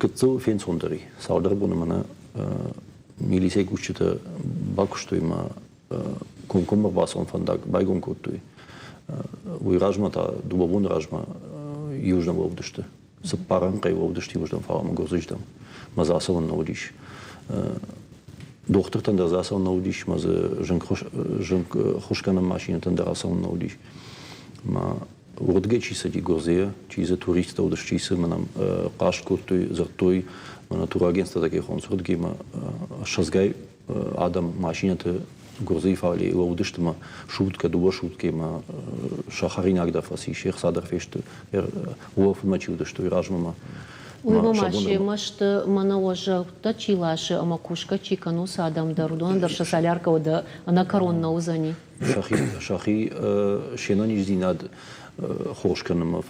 Гыццыл фенцондӕр и. Цалдӕр боны мӕнӕ милицӕйы кусджытӕ бакуыстой мӕ комкоммӕ бацӕуӕн фӕндаг байгом кодтой. Уый размӕ та дыууӕ боны размӕ иуыздӕм лӕудысты. Цыппар рӕнхъӕй лӕудысты иуыздӕм фалӕмӕ гуырдзыстӕм. Мӕ дзы ацӕуӕн нӕ уыдис. Дохтыртӕн дӕр дзы ацӕуӕн нӕ уыдис, мӕ дзы зынгхуысгӕнӕн машинӕтӕн дӕр ацӕуӕн нӕ уыдис. Мӕ уырдыгӕй чи цыди Гуырдзыйӕ, чи дзы туристтӕ уыдысты, чи цы мӕнӕн хъаст кодтой, дзырдтой, мӕнӕ турагентствотӕ кӕй хонынц, уырдыгӕй мӕ ссӕдзгай адӕм машинӕты Гуырдзыйы фале лӕудысты мӕ суткӕ, дыууӕ суткӕйы мӕ сӕ хӕринаг дӕр фӕци, се хца дӕр фесты. Улӕфынмӕ чи уыдысты, уый размӕ мӕ Уыимӕ ма семӕ сты мӕнӕ уӕззӕуттӕ чи ласы ӕмӕ кусгӕ чи кӕны, уыцы адӕм дӕр. Уыдонӕн дӕр сӕ соляркӕ уӕдӕ ӕнӕкӕрон нӕ уыдзӕни. Сӕхи се нӕниздзинад хорз кӕнынмӕ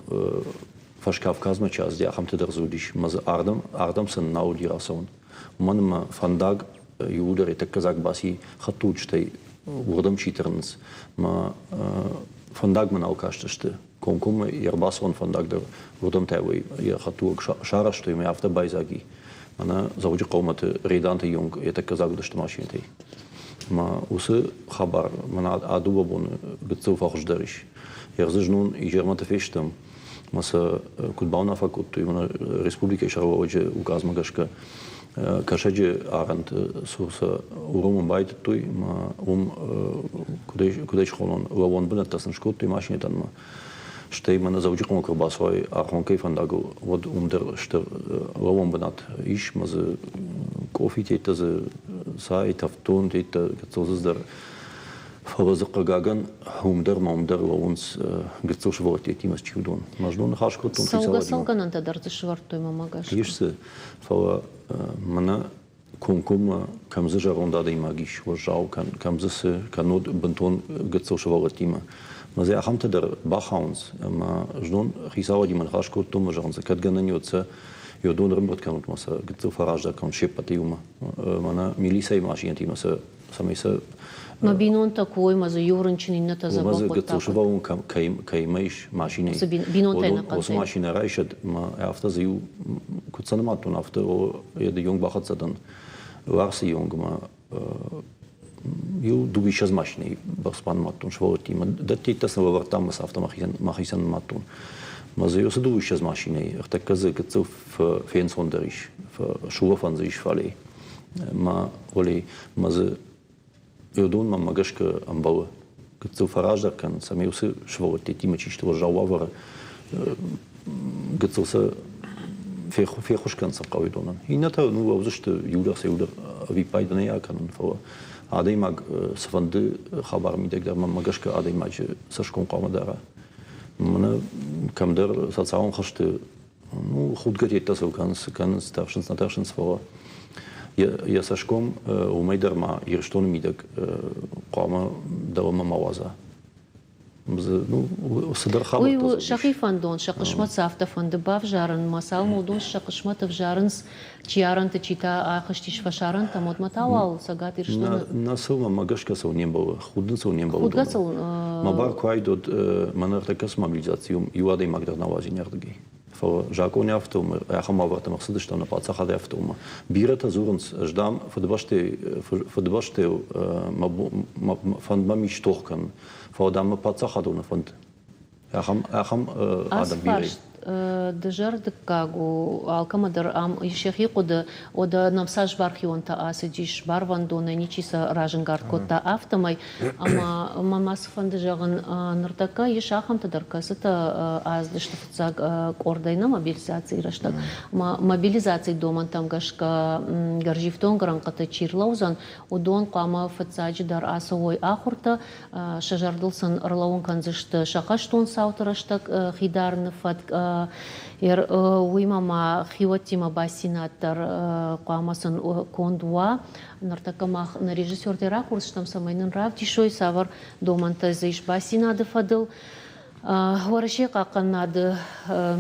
Фӕскавказмӕ чи ацыди, ахӕмтӕ дӕр дзы уыдис. Ӕмӕ дзы ардӕм сын нал уыди рацӕуын. Уымӕн ӕмӕ фӕндаг иууылдӕр йӕ тӕккӕ дзаг баци хӕдтулджытӕй, уырдӕм чи тырнынц. Мӕ фӕндагмӕ нал кастысты. Комкоммӕ йе рбацӕуӕн фӕндаг дӕр уырдӕм та йӕ хӕдтулӕг сарӕзтой ӕмӕ афтӕ байдзаг и. Мӕнӕ Дзӕуджыхъӕумӕты Реданты йонг йӕ тӕккӕ дзаг уыдысты машинӕтӕй. Мӕ уыцы хабар мӕнӕ а дыууӕ боны гыццыл фӕхуыздӕр ис. Ӕрдзы знон изӕрмӕты фестӕм, ӕмӕ сӕ куыд бауынаффӕ кодтой, мӕнӕ республикӕйы сӕргълӕууӕджы указмӕ гӕсгӕ Кӕсӕджы арӕнты цур сӕ уромын байдыдтой ӕмӕ уым куыдӕй схонон, лӕууӕн бынӕттӕ сын скодтой машинӕтӕн ӕмӕ стӕй мӕнӕ Дзӕуджыхъӕумӕ куы ӕрбацӕуай Архонкӕйы фӕндагыл, уӕд уым дӕр стыр лӕууӕн бынат ис ӕмӕ дзы къофитеттӕ дзы цай, тӕвддон теттӕ, гыццыл дзы дӕр. Фӕлӕ дзы, хъыгагӕн, уым дӕр ма уым дӕр лӕууынц гыццыл сывӕллӕттимӕ чи уыдон. Мӕ знон ныхас кодтон хицауадимӕ. Цӕугӕ-цӕугӕнӕнтӕ дӕр дзы сӕвӕрдтой мӕмӕ гӕсгӕ. Ис дзы, фӕлӕ мӕнӕ комкоммӕ кӕм дзы зӕронд адӕймаг ис, уӕззау, кӕм дзы цы, кӕннод бынтон гыццыл сывӕллӕттимӕ. Мӕ дзы ахӕмтӕ дӕр бахауынц, ӕмӕ знон хицауадимӕ ныхас кодтон, мӕ зӕгъын, кӕд гӕнӕн ис, сӕ дон ӕрӕмбырд кӕнут ӕмӕ сӕ гыццыл фӕраздӕр кӕнут се ппӕты иумӕ. Мӕнӕ милицӕйы машинӕтимӕ сӕ цӕмӕй сӕ Мӕ бинонтӕ куы уой, мӕ дзы иу рынчын, иннӕтӕ дзӕбӕх Уымӕ дзы гыццыл сывӕллон кӕимӕ ис машинӕйы, бинонтӕй уыцы машинӕ райсӕд, ӕмӕ афтӕ дзы иу куыд сӕ нымадтон, афтӕ йӕ дыйонг бахӕццӕ дӕн Ларсы йонгмӕ иу дыууиссӕдз машинӕйы бӕрц банымадтон сывӕллӕттимӕ. Дӕттӕ сын лӕвӕрдтам ӕмӕ сӕ афтӕ мӕхицӕн нымадтон. Мӕ дзы уыцы дыууиссӕдз машинӕйы ӕртӕккӕ дзы гыццыл фенцондӕр ис, сулӕфӕн дзы ис фалейы. Мӕ уӕле мӕ дзы уыдонмӕ мӕ гӕсгӕ ӕмбӕлы. Гыццыл фӕраздӕр кӕнын, цӕмӕй уыцы сывӕллӕттимӕ чи сты уӕззау уавӕры, гыццыл сӕ феххуыс кӕнын сӕ хъӕуы уыдонӕн. Иннӕтӕ ну лӕудзысты иу дӕр сӕ иу дӕр ӕвиппайды нӕ акӕнын, фӕлӕ адӕймаг цыфӕнды хабар мидӕг дӕр мӕнмӕ гӕсгӕ адӕймаджы цӕсгом хъуамӕ дара. Мӕнӕ кӕмдӕр социалон хӕсты ну, худгӕ теттӕ сыл кӕнынц, кӕнынц, тӕрсынц, нӕ тӕрсынц, фӕлӕ йӕ цӕсгом уымӕй дӕр ма Ирыстоны мидӕг хъуамӕ дӕуӕмӕ ма уадза. Ну, цыдӕр хабӕрттӕ. Уый у сӕхи фӕндон, сӕ хъысмӕт сӕ афтӕ фӕнды бавзарын, мӕ цалынмӕ уыдон сӕ хъысмӕт ӕвзарынц, чи арӕнты, чи та ахызтис фӕсарӕнтӕм, уӕдмӕ та уал Цӕгат Ирыстоны... Нӕ сыл мӕ гӕсгӕ сыл не мбӕлы, худын сыл не мбӕлы. Худгӕ сыл... Мӕ бар куы айд, уӕд мӕн ӕртӕккӕ цы мобилизаци иу адӕймаг дӕр нӕ уадзин ардыгӕй. Фӕлӕ закъоны афтӕ у, ахӕм уавӕртӕм ӕрцыдыстӕм нӕ паддзахады афтӕ у. Бирӕтӕ дзурынц, ӕз, дам, фыдыбӕстӕйыл мӕ фӕнд мӕм ис тох кӕнын, фӕлӕ, дам, мӕ паддзахадон фӕнд ахӕм ахӕм адӕм бирӕ. Дызӕрдыггаг у, алкӕмӕ дӕр ам ис йӕхи хъуыды. Уӕдӕ нӕм цас бархионтӕ ацыдис, барвӕндонӕй ничи сӕ разӕнгард кодта, афтӕмӕй. Ӕмӕ мӕ ма цы фӕнды зӕгъын, ныртӕккӕ ис ахӕмтӕ дӕр, кӕцытӕ аздысты фыццаг къордӕй нӕ мобилизацийы рӕстӕг. Ӕмӕ мобилизацийы домӕнтӕм гӕсгӕ гӕрзифтонг рӕнхъыты чи рлӕудзӕн, уыдон хъуамӕ фыццаджыдӕр ацӕуой ахуыртӕ, сӕ зӕрдыл сын ӕрлӕууын кӕндзысты сӕ хӕстон цауты рӕстӕг хидарыны фӕтк. Уыимӕ ма хиуӕттимӕ бастдзинад дӕр хъуамӕ сын конд уа. Ныртӕккӕ мах нӕ режиссертӕй ракурдзыстӕм, цӕмӕй нын равдисой, цавӕр домӕнтӕ дзы ис бастдзинады фӕдыл. Уӕрӕсейы хъахъхъӕнынады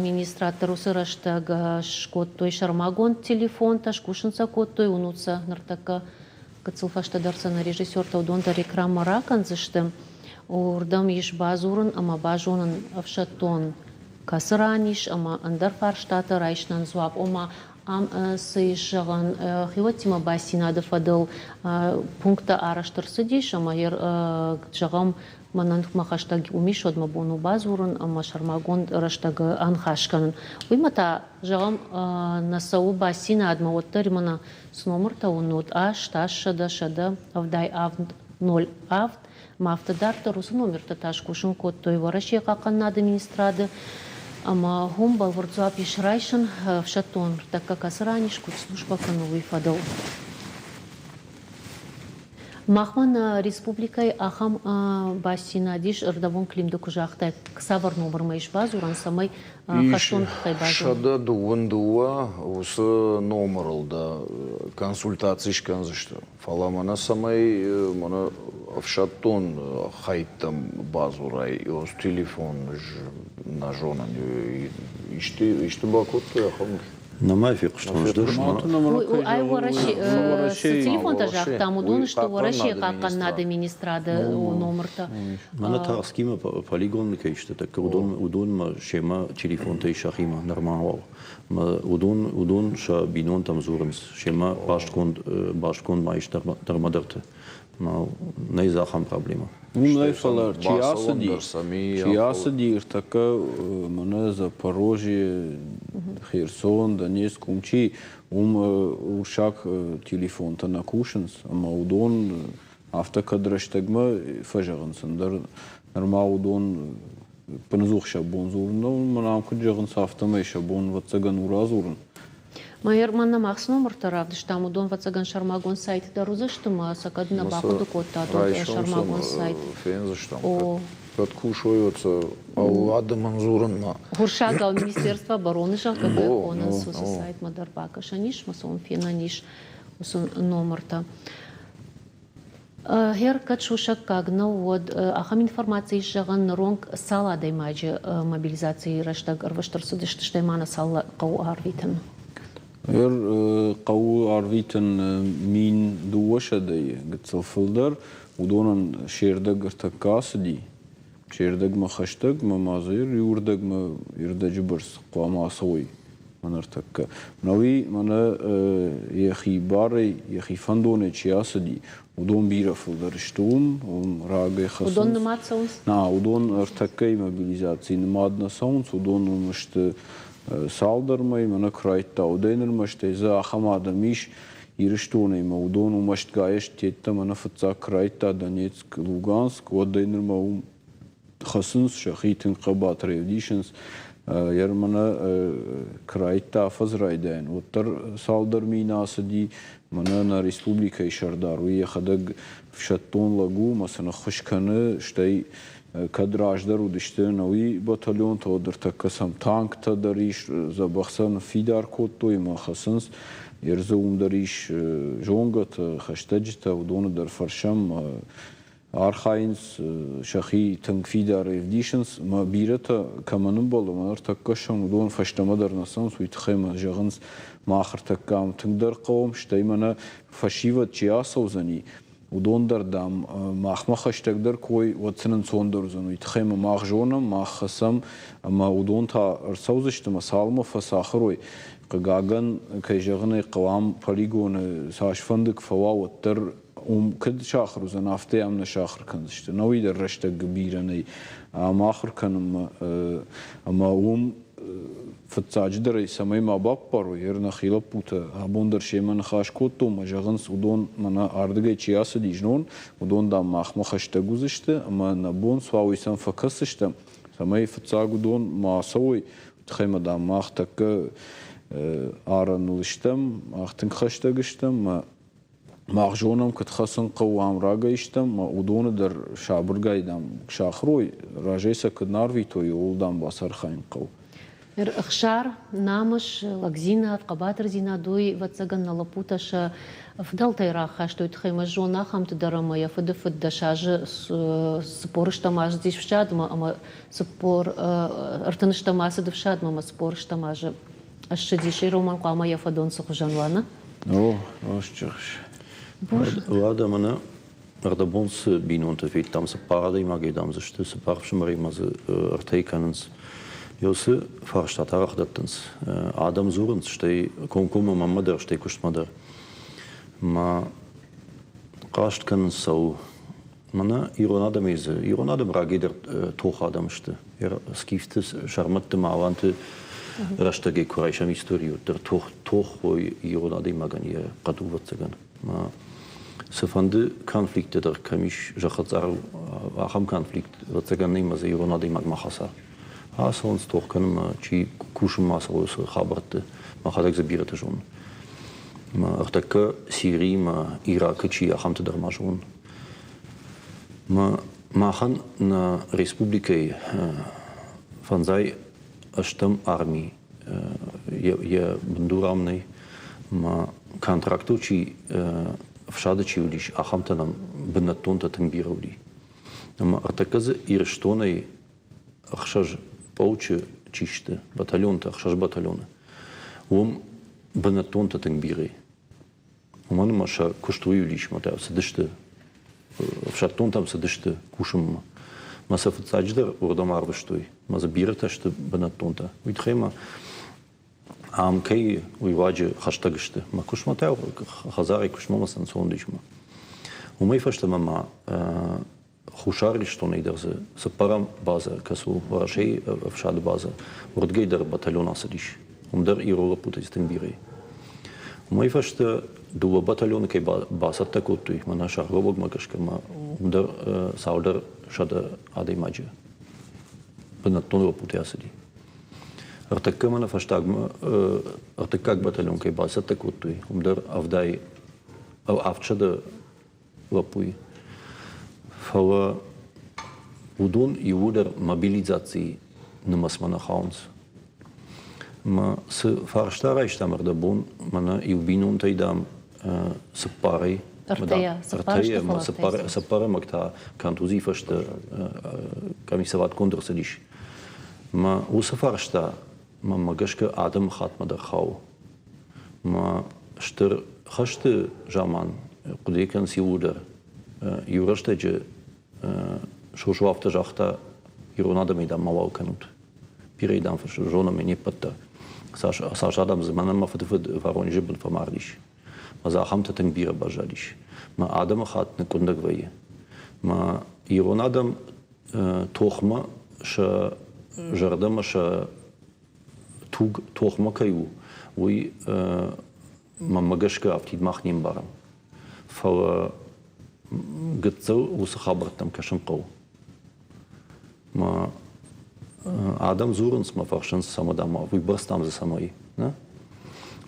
министрад дӕр уыцы рӕстӕг скодтой сӕрмагонд телефонтӕ, скусын сӕ кодтой, уынут сӕ ныртӕккӕ гыццыл фӕстӕдӕр сӕ нӕ режиссертӕ уыдон дӕр экранмӕ ракӕндзысты. Уырдӕм ис бадзурын ӕмӕ базонын ӕфсӕддон кӕцы ран ис ӕмӕ ӕндӕр фарстатӕ райсынӕн дзуапп, ома ам цы ис зӕгъӕн, хиуӕттимӕ бастдзинады фӕдыл пункттӕ арӕзт ӕрцыдис ӕмӕ зӕгъӕм, мӕнӕн мӕ хӕстӕг уым ис, уӕд мӕ бон у бадзурын ӕмӕ сӕрмагонд рӕстӕг аныхас кӕнын. Уыимӕ та, зӕгъӕм, нӕ цӕуы бастдзинадмӕ, уӕддӕр мӕнӕ цы номыртӕ уынут, 8, 800, 177, 07, ма афтӕ дарддӕр уыцы номертӕ та скусын кодтой Уӕрӕсейы хъахъхъӕнынады министрады ӕмӕ уым бӕлвырд дзуапп ис райсын, ӕфсӕддон ныртӕккӕ кӕцы ран ис, куыд службӕ кӕны, уый фӕдыл. Махмӕ нӕ республикӕйы ахӕм бастдзинад ис, ӕрдӕбон Клим ды куы загътай, цавӕр номырмӕ ис бадзурӕн, цӕмӕй хӕстон тыххӕй базонӕм? 122 уыцы номырыл дӕ консультаци скӕндзысты. Фӕлӕ мӕнӕ цӕмӕй мӕнӕ ӕфсӕддон хӕйттӕм бадзурай, телефон нӕ зонын, исты бакодтой ахӕм? Нӕма фехъуыстон ӕз дӕр. Ай Уӕрӕсе, цы телефонтӕ загътам, уыдон сты Уӕрӕсейы хъахъхъӕнынады министрады номыртӕ. Мӕнӕ Тарскимӕ полигоны кӕй сты, тӕккӕ уыдон, уыдонмӕ семӕ телефонтӕ сӕхимӕ нырма уал. Уыдон, уыдон сӕ бинонтӕм дзурынц, семӕ бастгонд, бастгонд ма ис дӕрмӕдӕрты. Нӕй дзы ахӕм проблемӕ. Уым нӕй, фӕлӕ чи ацыди, чи ацыди ӕртӕккӕ мӕнӕ Запорожье, Херсон, Донецк, уым чи, уым урсаг телефонтӕ нӕ кусынц, ӕмӕ уыдон афтӕ кӕд рӕстӕгмӕ фӕзӕгъынц, ӕндӕр нырма уыдон ӕппынӕдзух сӕ бон дзурын нӕу, мӕн ам куыд зӕгъынц, афтӕмӕй сӕ бон, ӕвӕццӕгӕн, у радзурын. Майор, мӕнӕ мах цы номыртӕ равдыстам, уыдон, ӕвӕццӕгӕн, сӕрмагонд сайты дӕр уыдзысты ӕмӕ сӕ кӕд нӕ бахъуыды кодтат, уӕд сӕрмагонд сайт. Фендзыстӕм. Кӕд кусой, уӕд сӕ адӕмӕн дзурынмӕ. Уырыссагау Министерство обороны, зӕгъгӕ, кӕй хонынц, уыцы сайтмӕ дӕр бакӕсӕн ис, ӕмӕ сӕ уым фенӕн ис уыцы номыртӕ. Гъер кӕд сусӕггаг нӕу, уӕд ахӕм информаци ис зӕгъӕн, ныронг цал адӕймаджы мобилизацийы рӕстӕг ӕрвыст ӕрцыдысты, стӕй ма нӕ цал хъӕуы арвитын? Гъер хъӕуы арвитын 1200-йы гыццыл фылдӕр. Уыдонӕн се рдӕг ӕртӕккӕ ацыди. Се рдӕгмӕ хӕстӕг мӕ ма дзы иуырдӕгмӕ ӕрдӕджы бӕрц хъуамӕ ацӕуой мӕн ӕртӕккӕ. Науи мӕнӕ йӕхи барӕй, йӕхи фӕндонӕй чи ацыди, уыдон бирӕ фылдӕр сты уым, уым рагӕй хӕцынц. Уыдон нымад цӕуынц? Нӕ, уыдон ӕртӕккӕйы мобилизацийы нымад нӕ цӕуынц, уыдон уым сты цалдӕр мӕй, мӕнӕ куы райдта, уӕдӕй нырмӕ, стӕй дзы ахӕм адӕм ис, Ирыстонӕй ма уыдон уым ӕстгай ӕстӕттӕ мӕнӕ фыццаг куы райдта Донецк, Луганск, уӕдӕй нырмӕ уым хӕцынц, сӕхи тынг хъӕбатырӕй ӕвдисынц. Йӕ мӕнӕ куы райдта афӕдз райдайӕн, уӕддӕр цалдӕр мины ацыди. Мӕнӕ нӕ республикӕйы сӕрдар, уый йӕхӕдӕг ӕфсӕддон лӕг у ӕмӕ сын ӕххуыс кӕны, стӕй кӕд раздӕр уыдысты ӕнӕуи батальонтӕ, уӕд ӕртӕккӕ сӕм танктӕ дӕр ис, дзӕбӕх сӕ ныффидар кодтой ӕмӕ хӕцынц. Ердзы уым дӕр ис зонгӕтӕ, хӕстӕджытӕ, уыдоны дӕр фӕрсӕм, архайынц, сӕхи тынг фидарӕй ӕвдисынц. Ӕмӕ бирӕтӕ кӕмӕн ӕмбӕлы, ӕмӕ ӕртӕккӕ сӕм уыдон фӕстӕмӕ дӕр нӕ цӕуынц, уый тыххӕй мӕ зӕгъынц, мах ӕртӕккӕ ам тынгдӕр хъӕуӕм, стӕй мӕнӕ фӕсивӕд чи ацӕудзӕни, уыдон дӕр, дам, махмӕ хӕстӕгдӕр кой, уӕд сын ӕнцондӕр уыдзӕн. Уый тыххӕй ӕмӕ мах зонӕм, мах хӕцӕм, ӕмӕ уыдон та ӕрцӕудзысты ӕмӕ цалынмӕ фӕцахуыр уой. Хъыгагӕн, кӕй зӕгъын ӕй хъӕуы, ам полигоны цасфӕнды куы фӕуа, уӕддӕр уым куыд сахуыр уыдзӕн, афтӕ ам нӕ сахуыр кӕндзысты. Науи дӕр рӕстӕг бирӕ нӕй ам ахуыр кӕнынмӕ, ӕмӕ уым фыццаджыдӕр ӕй цӕмӕй ма баппарой, ер нӕхи лӕппутӕ абон дӕр семӕ ныхас кодтон ӕмӕ зӕгъынц, уыдон мӕнӕ ардыгӕй чи ацыди знон, уыдон, дам, махмӕ хӕстӕг уыдзысты ӕмӕ нӕ бон суа, уый сӕм фӕкӕсдзыстӕм, цӕмӕй фыццаг уыдон ма ацӕуой, уый тыххӕй ма, дам, мах тӕккӕ арӕныл стӕм, мах тынг хӕстӕг стӕм ӕмӕ мах зонӕм, куыд хӕцын хъӕуы, ам рагӕй стӕм, ӕмӕ уыдоны дӕр сабыргай, дам, сахуыр уой, разӕй сӕ куыд нӕ арвитой, ууыл, дам, бацархайын хъӕуы. Ӕхсар, намыс, лӕгдзинад, хъӕбатырдзинад, уый, ӕвӕццӕгӕн, нӕ лӕппутӕ сӕ фыдӕлтӕй рахастой тыххӕй мӕ зон ахӕмты дӕр ӕмӕ йӕ фыды фыд 10 азы 40 стӕм азы ӕфсадмӕ ӕмӕ 40 ӕстӕм ацыд ӕфсадмӕ ӕмӕ 40 ӕстӕм азы ссыдис. Роман хъуамӕ йӕ фӕдон цы хуызӕн уа, нӕ? О, осчыхс. Уӕдӕ мӕнӕ ӕрдӕбон цы бинонтӕ федтам, цыппар адӕймагӕй, дам, дзы сты, цыппар ӕфсымӕримӕ дзы ӕртӕй кӕнынц. Уыцы фарстатӕ арӕх дӕттынц. Адӕм дзурынц, стӕй комкоммӕ мӕнмӕ дӕр, стӕй куыстмӕ дӕр. Мӕ хъаст кӕнынц цӕуыл. Мӕнӕ ирон адӕмӕй дзы, ирон адӕм рагӕй дӕр тох адӕм сты. Скифты, сӕрмӕтты ма аланты рӕстӕгӕй куы райсӕм истори, уӕддӕр тох, тох уой ирон адӕймагӕн йӕ хъӕд у, ӕвӕццӕгӕн. Цыфӕнды конфликттӕ дӕр кӕм ис зӕххыцъарыл, ахӕм конфликт, ӕвӕццӕгӕн, нӕй ӕмӕ дзы ирон адӕймаг ма хӕца. Ацӕуынц тох кӕнынмӕ, чи кусынмӕ ацӕуы уыцы хабӕртты, мӕхӕдӕг дзы бирӕтӕ зонын. Мӕ ӕртӕккӕ Сирийы мӕ Иракы чи, ахӕмты дӕр ма зонын. Мӕ махӕн нӕ республикӕйы фӕндзай ӕстӕм арми йӕ бындур ам нӕй. Мӕ контрактыл чи ӕфсады чи уыдис, ахӕмтӕ нӕм бынӕттонтӕ тынг бирӕ уыди. Ӕмӕ ӕртӕккӕ дзы Ирыстонӕй ӕхсӕз полчы чи сты, батальонтӕ, ӕхсӕз батальоны, уым бынӕттонтӕ тынг бирӕ. Уымӕн ӕмӕ сӕ куыст уый уыдис, мӕ цыдысты, ӕфсӕддонтӕм цыдысты кусынмӕ. Мӕ сӕ фыццаджыдӕр уырдӕм арвыстой. Мӕ дзы бирӕтӕ сты бынӕттонтӕ. Уый тыххӕй ма ам кӕй уый руаджы хӕстӕг сты. Мӕ куыстмӕ та хӕдзарӕй куыстмӕ мӕ сын ӕнцон ис. Уымӕй фӕстӕмӕ ма Хуссар Ирыстонӕй дӕр дзы цыппӕрӕм базӕ, кӕцы у Уӕрӕсейы ӕфсады базӕ, уырдыгӕй дӕр батальон ацыдис. Уым дӕр ирон лӕппутӕ тынг бирӕ и. Уымӕй фӕстӕ дыууӕ батальоны кӕй бацӕттӕ кодтой, мӕнӕ сӕргълӕууӕгмӕ гӕсгӕ ма уым дӕр цалдӕр сӕдӕ адӕймаджы бынӕттон лӕппутӕ ацыди. Ӕртыккӕ мӕнӕ фӕстагмӕ ӕртыккаг батальон кӕй бацӕттӕ кодтой, уым дӕр авдай 700 лӕппуйы. Фӕлӕ уыдон иууылдӕр мобилизацийы нымӕцмӕ нӕ хауынц. Мӕ цы фарста райстам ӕрдӕбон, мӕнӕ иу бинонтӕй, дам, цыппарӕй, ӕртӕйӕ ӕмӕ цыппӕрӕмӕг та контузийы фӕстӕ комиссоватгонд ӕрцыдис. Мӕ уыцы фарста мӕнмӕ гӕсгӕ адӕмы хатмӕ дӕр хауы. Мӕ стыр хӕсты заман хъуыды кӕнынц иууылдӕр. Иу рӕстӕджы Сосо афтӕ загъта, ирон адӕмӕй, дам, мауал кӕнут. Бирӕ, дам, зонӕм не ппӕт дӕр. Цас, цас адӕм дзы мӕнӕн мӕ фыдыфыд Воронежы бын фӕмардис. Мӕ дзы ахӕмтӕ тынг бирӕ баззадис. Мӕ адӕмы хатт ныкъкъуындӕг вӕййы. Мӕ ирон адӕм тохмӕ сӕ зӕрдӕмӕ сӕ туг тохмӕ кӕй у, уый мӕнмӕ гӕсгӕ афтид мах не мбарӕм. Фӕлӕ гыццыл уыцы хабӕрттӕм кӕсын хъӕуы. Мӕ адӕм дзурынц, мӕ фӕрсынц, цӕмӕ дам, уыйбӕрц дам дзы цӕмӕй. Нӕ?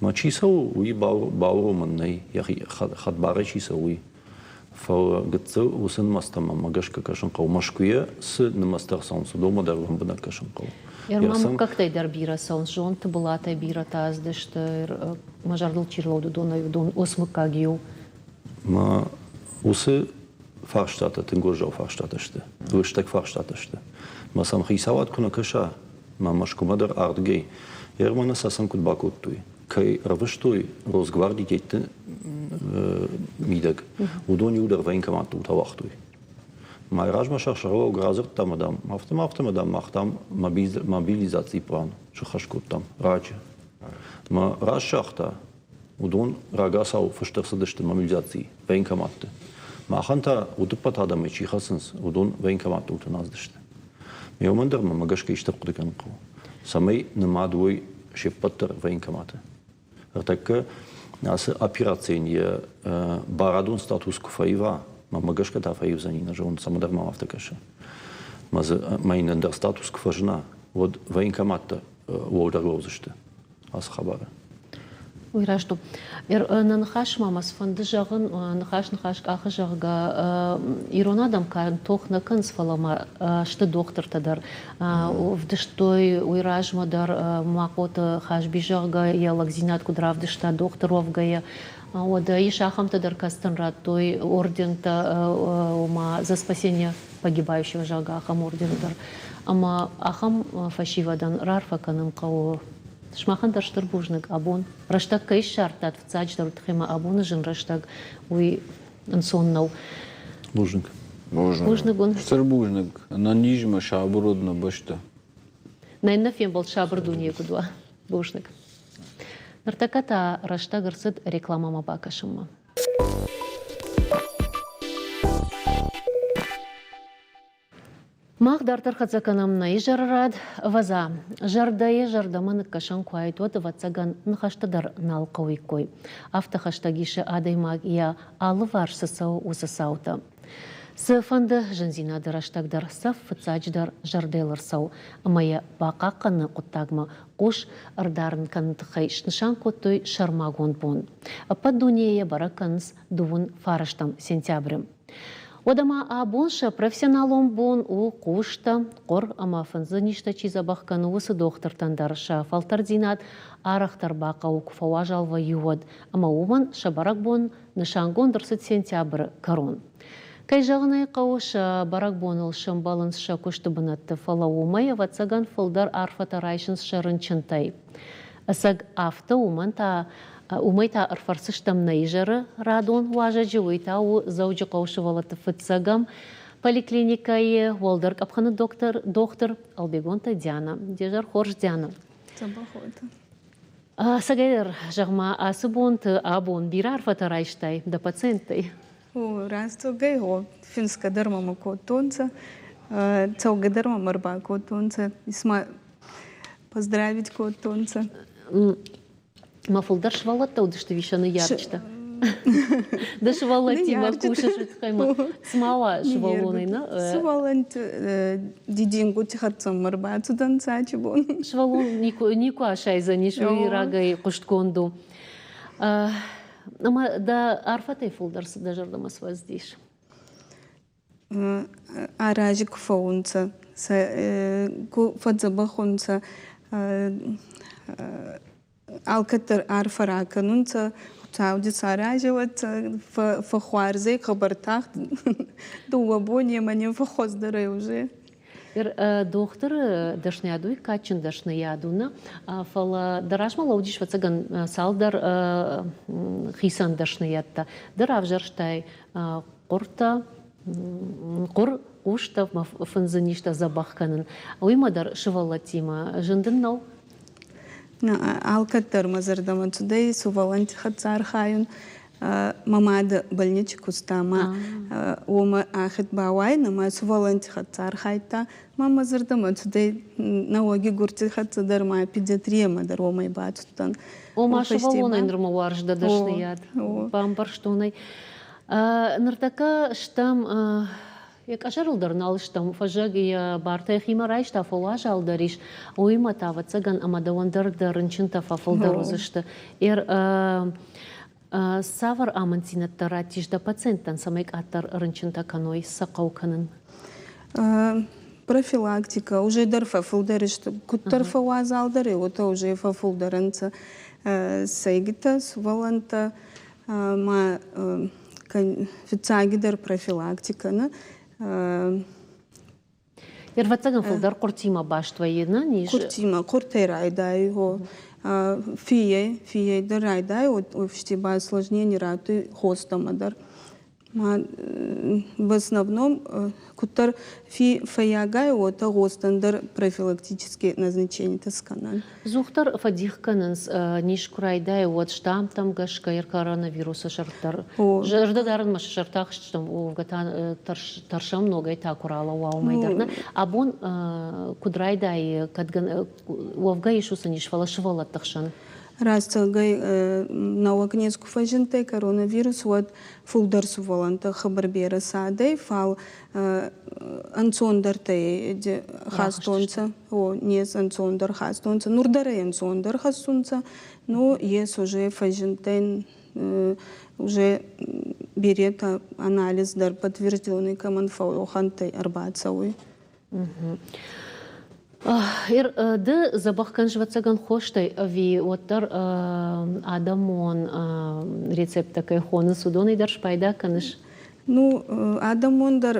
Мӕ чи цӕуы, уый бауромӕн нӕй, йӕхи хӕдбарӕй чи цӕуы, уый. Фӕлӕ гыццыл уыцы нымӕцтӕм мӕ гӕсгӕ кӕсын хъӕуы. Мӕскуыйӕ цы нымӕцтӕ ӕрцӕуынц, уыдонмӕ дӕр лӕмбынӕг кӕсын хъӕуы. Ма мыггӕгтӕй дӕр бирӕ цӕуынц, зонд Тыбылатӕй бирӕтӕ аздысты, мӕ зӕрдыл чи рлӕуд, уыдонӕй уыдон ос-мыггаг иу. Мӕ уыцы фарстатӕ тынг уӕззау фарстатӕ сты, лыстӕг фарстатӕ сты. Мӕ сӕм хицауад куы нӕ кӕса, мӕ Мӕскуымӕ дӕр ардыгӕй, Ерманы сӕ сын куыд бакодтой, кӕй ӕрвыстой Росгвардийы дӕтты мидӕг, уыдон иу дӕр военкоматты уагътой. Мӕ размӕ сӕ сӕргълӕууӕг радзырдта, мадам, афтӕ-ма, дам, мах, дам, мобилизацийы план сыххӕст кодтам раджы. Мӕ раст загъта, уыдон рагацау фыст ӕрцыдысты мобилизацийы военкоматты. Махӕн та уыдыппӕт адӕмӕй чи хӕцынц, уыдон военкоматты уылты нӕ Ме уымӕн дӕр мӕ гӕсгӕ исты хъуыды кӕнын хъӕуы, цӕмӕй нымад уой се ппӕт дӕр военкоматы. Ӕртӕккӕ ацы операцийӕн йӕ барадон статус куы фӕива, мӕнмӕ гӕсгӕ та фӕивдзӕни, нӕ зонын, цӕмӕдӕр мӕм афтӕ кӕсы. Мӕ дзы мӕ йын ӕндӕр статус куы фӕзына, уӕд военкоматтӕ уӕлдӕр лӕудзысты ацы хабары. Уый раст у. Нӕ ныхасмӕ мӕ цыфӕнды зӕгъын, ныхас ныхас къахы, зӕгъгӕ, ирон адӕм канд тох нӕ кӕнынц, фӕлӕ ма сты дохтыртӕ дӕр. Ӕвдыстой уый размӕ дӕр Махъоты Хазби, зӕгъгӕ, йӕ лӕгдзинад куыд равдыста дохтыр уӕвгӕйӕ. Уӕдӕ ис ахӕмтӕ дӕр, кӕцытӕн радтой ордентӕ, ома «За спасение погибающего», зӕгъгӕ, ахӕм орден дӕр. Ӕмӕ ахӕм фӕсивӕдӕн раарфӕ кӕнын хъӕуы. Сымахӕн дӕр стыр бузныг абон. Рӕстӕг кӕй ссардтат, фыццаджыдӕр тыххӕй ма абоны зын рӕстӕг, уый ӕнцон нӕу. Бузныг. Бузныг. Бузныг уын. Стыр бузныг. Ӕнӕнизмӕ сабыр уыд нӕ бӕстӕ. Нӕ иннӕ фембӕлд сабыр дунейы куыд уа. Бузныг. Ныртӕккӕ та рӕстӕг ӕрцыд рекламӕмӕ бакӕсынмӕ. Мах дарддӕр хӕццӕ кӕнӕм нӕ изӕры рад. Ӕвӕдза, зӕрдӕйы зӕрдӕмӕ ныккӕсӕн куы уаид, уӕд, ӕвӕццӕгӕн, ныхӕстӕ дӕр нал хъӕуиккой. Афтӕ хӕстӕг исы адӕймаг йӕ алыварс цы цӕуы, уыцы цаутӕ. Цыфӕнды зындзинады рӕстӕг дӕр цӕф фыццаджыдӕр зӕрдӕйыл ӕрцӕуы ӕмӕ йӕ бахъахъхъӕныны хъуыддагмӕ хъус ӕрдарын кӕныны тыххӕй снысан кодтой сӕрмагонд бон. Ӕппӕт дунейы йӕ бӕрӕг кӕнынц дыууын фарӕстӕм сентябры. Уӕдӕ ма абон сӕ профессионалон бон у хъустӕ, хъуыр ӕмӕ фындзы низтӕ чи дзӕбӕх кӕны, уыцы дохтыртӕн дӕр сӕ фӕлтӕрддзинад арӕхдӕр бахъӕуы, куы фӕуазал вӕййы, уӕд. Ӕмӕ уымӕн сӕ бӕрӕгбон нысангонд ӕрцыд сентябры кӕрон. Кӕй зӕгъын ӕй хъӕуы, сӕ бӕрӕгбоныл сӕмбӕлынц сӕ куысты бынӕтты, фӕлӕ уымӕй, ӕвӕццӕгӕн, фылдӕр арфӕтӕ райсынц сӕ рынчынтӕй. Ӕцӕг афтӕ уымӕн та Уымӕй та ӕрфӕрсдзыстӕм нӕ изӕры радон уазӕджы, уый та у Дзӕуджыхъӕуы сывӕллӕтты фыццӕгӕм поликлиникӕйы уӕлдӕр къӕпхӕны доктор, дохтыр Ӕлбегонты Диана. Де зӕр хорз, Диана. Дзӕбӕх уотӕ. Ӕцӕгӕйдӕр, зӕгъ-ма, ацы бонты абон бирӕ арфӕтӕ райстай дӕ пациенттӕй? О, рӕстугӕй гъо, финсгӕ дӕр мӕмӕ кодтонцӕ, цӕугӕ дӕр мӕмӕ ӕрбакодтонцӕ, исма поздравить кодтонцӕ. Ма фылдӕр сывӕллӕттӕ уыдысты ӕви сӕ ныййарджытӕ? Ды сывӕллӕттимӕ кусыс тыххӕй ма цыма уа сывӕллонӕй, нӕ? Сывӕллӕнтти дидингути хӕццӕ ма ӕрбацудӕнцӕ ачи бон. Сывӕллон никуы асайдзӕнис, уый рагӕй хъуыстгонд у. Ӕмӕ дӕ арфӕтӕй фылдӕр цы дӕ зӕрдӕмӕ свӕздис? Арази ку фӕуунцӕ, сӕ ку фӕдздзӕбӕх унцӕ, алкӕддӕр арфӕ ракӕнунцӕ, Хуцауди сарази уӕд фӕххуарзӕй хъӕбӕр тагъд дууӕ бонемӕ не фӕххуӕздӕр ӕй уже. Дохтыры дӕсныйад уый кадджын дӕсныйад у, нӕ, фӕлӕ дӕ размӕ лӕудис, ӕвӕццӕгӕн, цалдӕр хицӕн дӕсныйӕдтӕ. Ды равзӕрстай хъуыртӕ, хъуыр, хъустӕ фындзы низтӕ дзӕбӕх кӕнын. Уыимӕ дӕр сывӕллӕттимӕ зын дын нӕу? Алкӕддӕр мӕ зӕрдӕмӕ цудӕй сувӕллӕнтти хӕццӕ архайун. Мӕ мадӕ больничи куста ма уомӕ ахид бауайун ӕма сувӕллӕнтти хӕццӕ архайдта. Ма мӕ зӕрдӕмӕ цудӕй нӕуӕги гурти хӕццӕ дӕр ма педиатриямӕ дӕр уомӕй бацудтӕн. Ома сывӕллонӕй нырма уарз дӕ дӕсныйад. Бамбӕрстон ӕй. Ныртӕккӕ стӕм йӕ къӕсӕрыл дӕр нал стӕм. Фӕззӕг йӕ бартӕ йӕхимӕ райста, фӕуазал дӕр ис. Уыимӕ та, ӕвӕццӕгӕн, ӕмӕ дӕуӕн дӕр дӕ рынчынтӕ фӕфылдӕр уыдзысты. Цавӕр амынддзинӕдтӕ раттис дӕ пациенттӕн, цӕмӕй къаддӕр рынчынтӕ кӕной, сӕ хъӕу кӕнын? Профилактика уже дӕр фӕфылдӕр сты. Куыддӕр фӕуазалдӕр, уотӕ уже фӕфылдӕр ӕнцӕ сӕйгитӕ, сувӕллӕнттӕ ма фиццагидӕр профилактикӕ нӕ. Ӕвӕццӕгӕн фылдӕр хъуыртимӕ баст вӕййы, нӕ низ? Хъуыртимӕ, хъуыртӕй райдайы, гъо. Фиййӕй, фиййӕй дӕр райдайы, офисти ба осложнение радтуй хостӕмӕ дӕр. Ма в основном куддӕр фи фӕййагай, уотӕ гъостӕн дӕр профилактические назначениетӕ скӕнӕн. Дзухдӕр фӕдих кӕнынц, низ куы райдайы, уӕд штаммтӕм гӕсгӕ коронавирусы сӕрддӕр. Зӕрдӕ дарынмӕ сӕ сӕртӕ ахызтыстӕм, уӕвгӕ та тӕрсӕм ногӕй та куы ралӕууа, уымӕй дӕр. Нӕ абон куыд райдайы, кӕд уӕвгӕ ис уыцы низ, фӕлӕ сывӕллӕтты хсӕн? Рацӕгӕй нӕуӕг нез ку фӕззиндтӕй коронавирус, уӕд фулдӕр сувӕллӕнттӕ хъӕбӕр берӕ цадӕй, фал ӕнцондӕртӕй хастонцӕ, о, нез ӕнцондӕр хастонцӕ. Нур дӕр ӕй ӕнцондӕр хӕссунцӕ, но ес уже фӕззиндтӕй уже беретӕ анализ дӕр подтвержденный кӕмӕн фӕууӕхӕнттӕй ӕрбацӕуй. Ды дзӕбӕх кӕныс, ӕвӕццӕгӕн, хостӕй ӕви уӕддӕр адӕмон рецепттӕ кӕй хонынц, уыдонӕй дӕр спайда кӕныс? Ну, адӕмон дӕр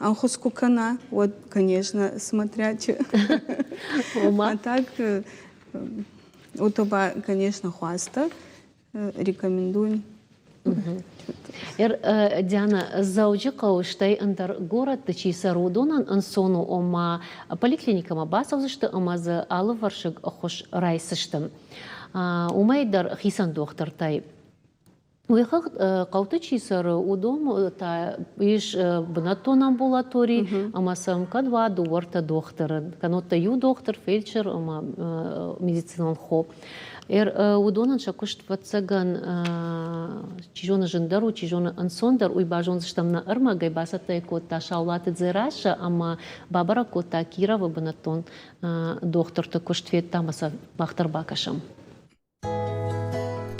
ӕнхус ку кӕна, уӕд, конечно, смотря че. А так, уотӕ ба, конечно, хуастӕ рекомендуем. Диана, Дзӕуджыхъӕуы стӕй ӕндӕр горӕтты чи цӕры, уыдонӕн ӕнцон у, ома поликлиникӕмӕ бацӕудзысты ӕмӕ дзы алывӕрсыг ӕххуыс райсдзысты. Уымӕй дӕр хицӕн дохтыртӕй. Уый хыгъд хъӕуты чи цӕры, уыдон та ис бынӕттон амбулатори, ӕмӕ сӕм кӕд уа дыууӕртӕ дохтыры, кӕннод та иу дохтыр, фельдшер ӕмӕ медицинон хо. Уыдонӕн сӕ куыст, ӕвӕццӕгӕн, чи зоны зындӕр у, чи зоны ӕнцондӕр, уый базондзыстӕм нӕ ӕрмӕгӕй, бацӕттӕ кодта Саулаты Дзерассӕ ӕмӕ бабӕрӕг кодта Кировы бынӕттон дохтырты куыст, федта ӕмӕ сӕ мах дӕр бакӕсӕм.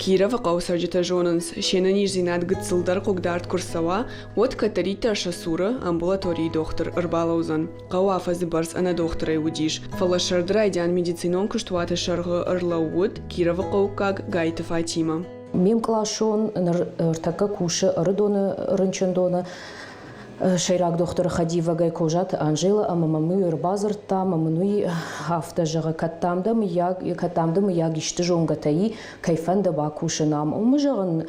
Кировы хъӕуы цӕрджытӕ зонынц, се нӕниздзинад гыццылдӕр хъыгдард куы рцӕуа, уӕд кӕддӕриддӕр сӕ цуры амбулаторийы дохтыр ӕрбалӕудзӕн. Хъӕу афӕдзы бӕрц ӕнӕ дохтырӕй уыдис, фӕлӕ сӕрды райдиан медицинон куыстуаты сӕргъы ӕрлӕууыд Кировы хъӕуккаг Гайты Фатимӕ. Ме мкъласон ныртӕккӕ кусы Ӕрыдоны рынчындоны сӕйраг дохтыры хӕдивӕгӕй Козаты Анжела ӕмӕ мӕм уый ӕрбадзырдта ӕмӕ мын уый афтӕ зӕгъы, кӕд дам дӕ мыййаг, кӕд дам дӕ мыййаг исты зонгӕтӕ и, кӕй фӕнды бакусын ам. Уымы зӕгъын,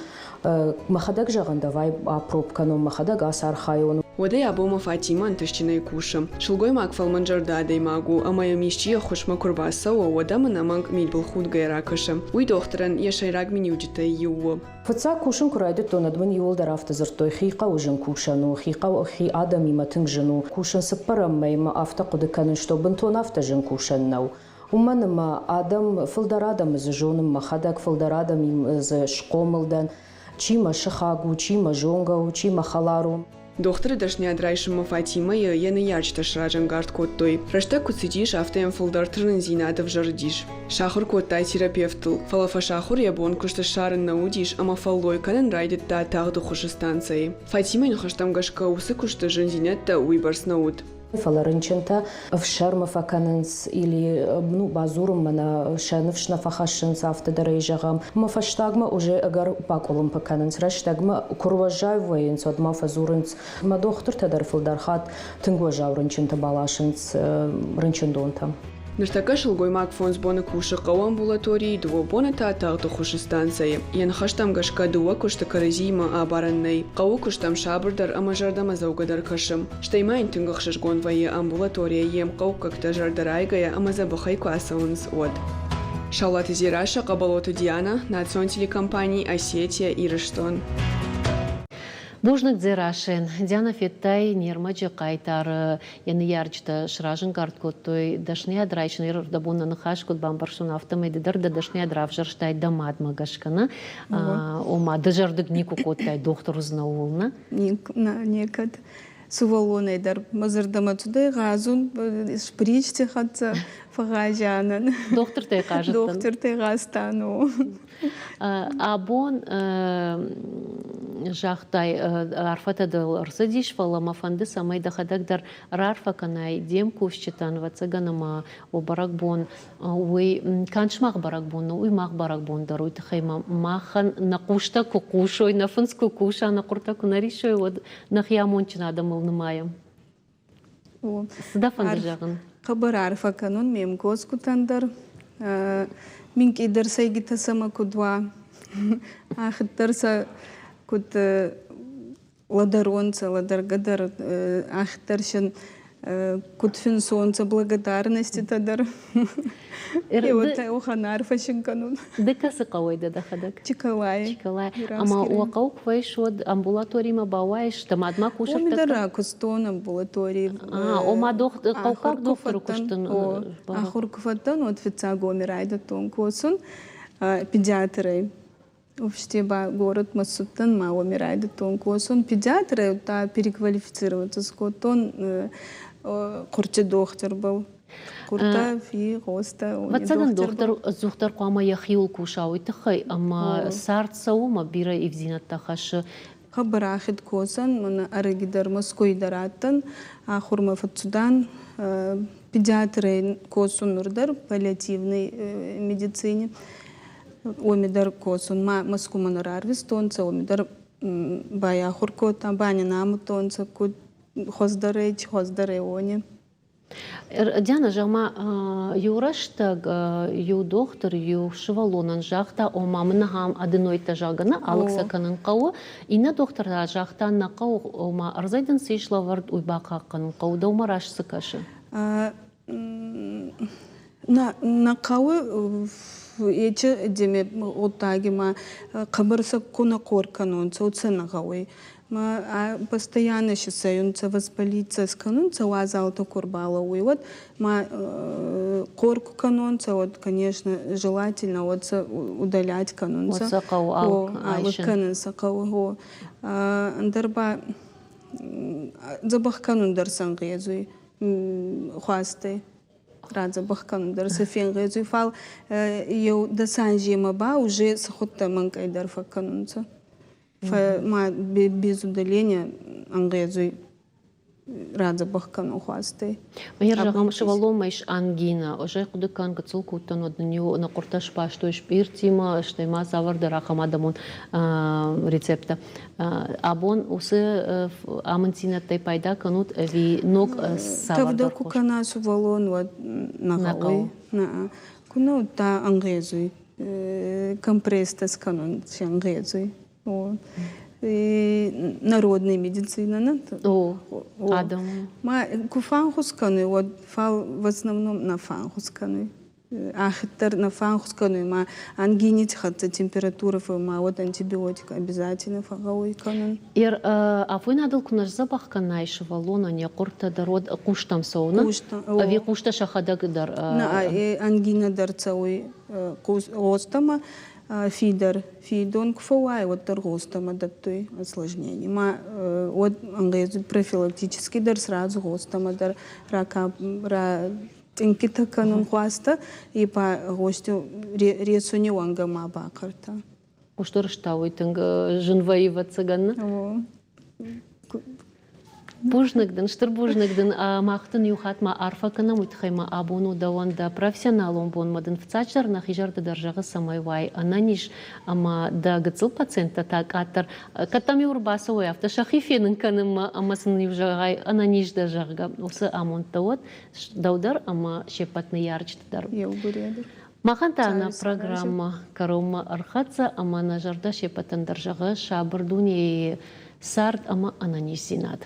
мӕхӕдӕг зӕгъын, давай апроб кӕнон, мӕхӕдӕг ацархайон. Уӕдӕй абонмӕ Фатимӕ ӕнтыстджынӕй кусы. Сылгоймаг фӕлмӕнзӕрдӕ адӕймаг у, ӕмӕ йӕм исчи ӕххуысмӕ куы рбацӕуы, уӕд ӕм ӕнӕмӕнг мидбылхудгӕйӕ ракӕсы. Уый дохтырӕн йӕ сӕйраг миниуджытӕй иу у. Фыццаг кусын куы райдыдтон, уӕд мын иууылдӕр афтӕ дзырдтой, хи хъӕуы зын кусӕн у, хи хъӕуы хи адӕмимӕ тынг зын у. Кусын цыппӕрӕм мӕймӕ афтӕ хъуыды кӕнын, что бынтон афтӕ зын кусӕн нӕу. Уымӕн ӕмӕ адӕм, фылдӕр адӕмы дзы зонын мӕхӕдӕг, фылдӕр адӕмимӕ дзы схъомыл дӕн. Чи мӕ сыхаг у, чи мӕ зонгӕ у, чи мӕ хӕлар у. Дохтыры дӕсныйад райсынмӕ Фатимӕйы йӕ ныййарджытӕ сразӕнгард кодтой. Рӕстӕг куыд цыдис, афтӕ йӕм фылдӕр тырнындзинад ӕвзӕрыдис. Сахуыр кодта терапевтыл, фӕлӕ фӕсахуыр йӕ бон куыст ссарын нӕ уыдис ӕмӕ фӕллой кӕнын райдыдта тагъд ӕххуысы станцӕйы. Фатимӕйы ныхӕстӕм гӕсгӕ уыцы куысты зындзинӕдтӕ уыйбӕрц нӕ уыд. Фӕлӕ рынчынтӕ ӕфсӕрмы фӕкӕнынц или ну, бадзурынмӕ нӕ сӕ ныфс нӕ фӕхӕссынц, афтӕ дӕр ӕй зӕгъӕм. Ӕмӕ фӕстагмӕ уже ӕгӕр бакъуылымпы кӕнынц рӕстӕгмӕ, куы руӕззау вӕййынц, уӕд ма фӕдзурынц. Мӕ дохтыртӕ дӕр фылдӕр хатт тынг уӕззау рынчынты баласынц рынчындонтӕм. Ныртӕккӕ сылгоймаг фондз боны кусы хъӕуы амбулаторийы, дыууӕ боны та тагъд ӕххуысы станцӕйы. Йӕ ныхӕстӕм гӕсгӕ дыууӕ куысты кӕрӕдзиимӕ абарӕн нӕй. Хъӕуы куыстӕм сабырдӕр ӕмӕ зӕрдӕмӕдзӕугӕдӕр кӕсы. Стӕй ма йын тынг ӕхсызгон вӕййы амбулаторийӕ йе мхъӕуккӕгтӕ зӕрдӕрайгӕйӕ ӕмӕ дзӕбӕхӕй куы ацӕуынц, уӕд. Саулаты Дзерассӕ, Хъӕбӕлоты Диана, национ телекомпани «Осетия, Ирыстон». Бузныг Дзерассӕн. Диана федтай не рмӕджы хъайтары йӕ ныййарджытӕ сразӕнгард кодтой дӕсныйад райсын. Ӕрдӕбон нӕ ныхас куыд бамбӕрстон, афтӕмӕй ды дӕр дӕ дӕсныйад равзӕрстай дӕ мадмӕ гӕсгӕ, нӕ? Ома дызӕрдыг никуы кодтай дохтыр уыдзынӕ ууыл, нӕ? Некӕд. Сувӕллонӕй дӕр мӕ зӕрдӕмӕ цудӕй гъазун шпричти хӕццӕ фӕгъазианӕн. Дохтыртӕй хъазыдтӕн? Дохтыртӕй гъазтан, о. Абон загътай, арфӕтӕ дыл ӕрцыдис, фӕлӕ мӕ фӕнды, цӕмӕй дӕхӕдӕг дӕр раарфӕ кӕнай де мкусджытӕн, ӕвӕццӕгӕн, ӕмӕ о бӕрӕгбон уый канд сымах бӕрӕгбон нӕу, уый мах бӕрӕгбон дӕр. Уый тыххӕй ма махӕн нӕ хъустӕ куы хъусой, нӕ фындз куы куса, нӕ хъуыртӕ куы нӕ риссой, уӕд нӕхи амондджын адӕмыл нымайӕм. Цы дӕ фӕнды зӕгъын? Хъӕбӕр арфӕ кӕнун ме мкосгутӕн дӕр. Минкъийдӕр сӕйгитӕ сӕмӕ куд уа, ахиддӕр сӕ куд лӕдӕронцӕ, лӕдӕргӕ дӕр ахиддӕр син. Куд финсонцӕ благодарноститӕ дӕр. Еуотӕ уӕхӕн арфӕ син кӕнун. Ды кӕцы хъӕуӕй дӕ дӕхӕдӕг? Чиколай. Чиколай. Ӕма уӕ хъӕу куы вӕййыс, уӕд амбулаторимӕ бауайыс, дӕ мадмӕ кусӕрттӕ? Уоми дӕр ракустон амбулаторий. Ома хъӕуккаг дохтыры куыстын? Ахур ку фӕдтӕн, уӕд фиццаг уоми райдӕдтон косун педиатрӕй. Вообще ба городмӕ цудтӕн ма уоми райдӕдтон косун педиатрӕй, удта переквалифицироваться скодтон хъурти дохтирбӕл. Хъуртӕ, фи, гъостӕ. Ӕвӕццӕгӕн, дохтыр ӕдзухдӕр хъуамӕ йӕхиуыл куса уый тыххӕй, ӕмӕ цард цӕуы ӕмӕ бирӕ ивдзинӕдтӕ хӕссы. Хъӕбӕр ахид косӕн, мӕнӕ ӕрӕги дӕр Мӕскуй дӕр адтӕн, ахурмӕ фӕццудан. Педиатрӕй косун нур дӕр паллиативной медицине. Уоми дӕр косун. Ма Мӕскумӕ нӕ рарвистонцӕ, уоми дӕр байахур кодтам, ба нин амудтонцӕ, куд хуӕздӕрӕй, чи хуӕздӕрӕй уони. Диана, зӕгъ-ма, иу рӕстӕг иу дохтыр иу сывӕллонӕн загъта, ома мын ахӕм аденоидтӕ, зӕгъгӕ, нӕ алыг сӕ кӕнын хъӕуы. Иннӕ дохтыр та загъта, нӕ хъӕуы, ома ӕрдзӕй дын цы ис лӕвӕрд, уый бахъахъхъӕнын хъӕуы. Дӕумӕ раст цы кӕсы? Нӕ хъӕуы ечи деме гъуддаги ма хъӕбӕр сӕ ку нӕ хъор кӕнонцӕ, уӕд сӕ нӕ гъӕуй. Ма постоянно сисайунцӕ, воспалиться скӕнунцӕ, уазалтӕ ку рбалӕууй, уӕд ма хъор ку кӕнонцӕ, уӕд, конечно, желательно уӕд сӕ удалять кӕнунцӕ. Уӕд сӕ хъӕуы алыг кӕнын сӕ хъӕуы, гъо. Ӕндӕр ба дзӕбӕх кӕнун дӕр сӕ ӕнгъезуй хуастӕй. Радзӕбӕх кӕнун дӕр сӕ фенгъезуй, фал еу дӕс анземӕ ба уже сӕхуӕдтӕ мӕнкъӕйдӕр фӕккӕнунцӕ. Ма без удаления ӕнгъезуй радзӕбӕх кӕнун хуастӕй. Мӕ зӕгъӕм, сывӕллонмӕ ис ангина. Ӕз ӕй хъуыды кӕнын, гыццыл куы уыдтӕн, уӕд нын-иу нӕ хъуыртӕ сбастой спъиртимӕ, стӕй ма цавӕрдӕр ахӕм адӕмон рецепттӕ. Абон уыцы амынддзинӕдтӕй пайда кӕнут ӕви ног цавӕрдӕр Тӕвдӕ ку кӕна сувӕллон, уӕд нӕ гъӕуй. Ку нӕ удта ӕнгъезуй. Компресстӕ скӕнун си ӕнгъезуй. Народная медицина, нӕ? О, адӕм. Ма ку фӕнхус кӕнуй, уӕд фал в основном нӕ фӕнхус кӕнуй. Ахиддӕр нӕ фӕнхус кӕнуй, ма ангинити хӕццӕ температура ма уӕд антибиотик обязательно фӕгъгъӕуй кӕнун. Ер афойнадыл куы нӕ сдзӕбӕх кӕнай сывӕллонӕн йӕ хъуыртӕ дӕр, уӕд хъустӕм цӕуы, Ӕви хъустӕ сӕхӕдӕг дӕр? Нӕ, ангина дӕр цӕуй гъостӕмӕ, фидӕр. Фидон ку фӕууай, уӕддӕр гъостӕмӕ дӕттуй осложнение. Ма уӕд ӕнгъезуй профилактически дӕр сразу гъостӕмӕ дӕр тъинккитӕ кӕнун хуастӕ, и па гъости ресуни уӕнгӕ ма бахъӕрта. Хъусты рыстауй тынг зын вӕййы, ӕвӕццӕгӕн. Бузныг дын, стыр бузныг дын. Мах дын иу хатт ма арфӕ кӕнӕм, уый тыххӕй ма абон у дӕуӕн дӕ профессионалон бонмӕ дын фыццаджыдӕр нӕхи зӕрдӕ дӕр зӕгъы, цӕмӕй уай ӕнӕниз ӕмӕ дӕ гыццыл пациенттӕ та къаддӕр, кӕд дӕм-иу ӕрбацӕуой, афтӕ сӕхи фенын кӕнынмӕ ӕмӕ сын-иу зӕгъай, ӕнӕниз дӕ, зӕгъгӕ, уыцы амонд дӕ уӕд, дӕу дӕр ӕмӕ се ппӕт ныййарджыты дӕр. Еугурӕй дӕр. Махӕн та нӕ программӕ кӕронмӕ ӕрхӕццӕ ӕмӕ нӕ зӕрдӕ се ппӕтӕн дӕр зӕгъы сабыр дунейы цард ӕмӕ ӕнӕниздзинад.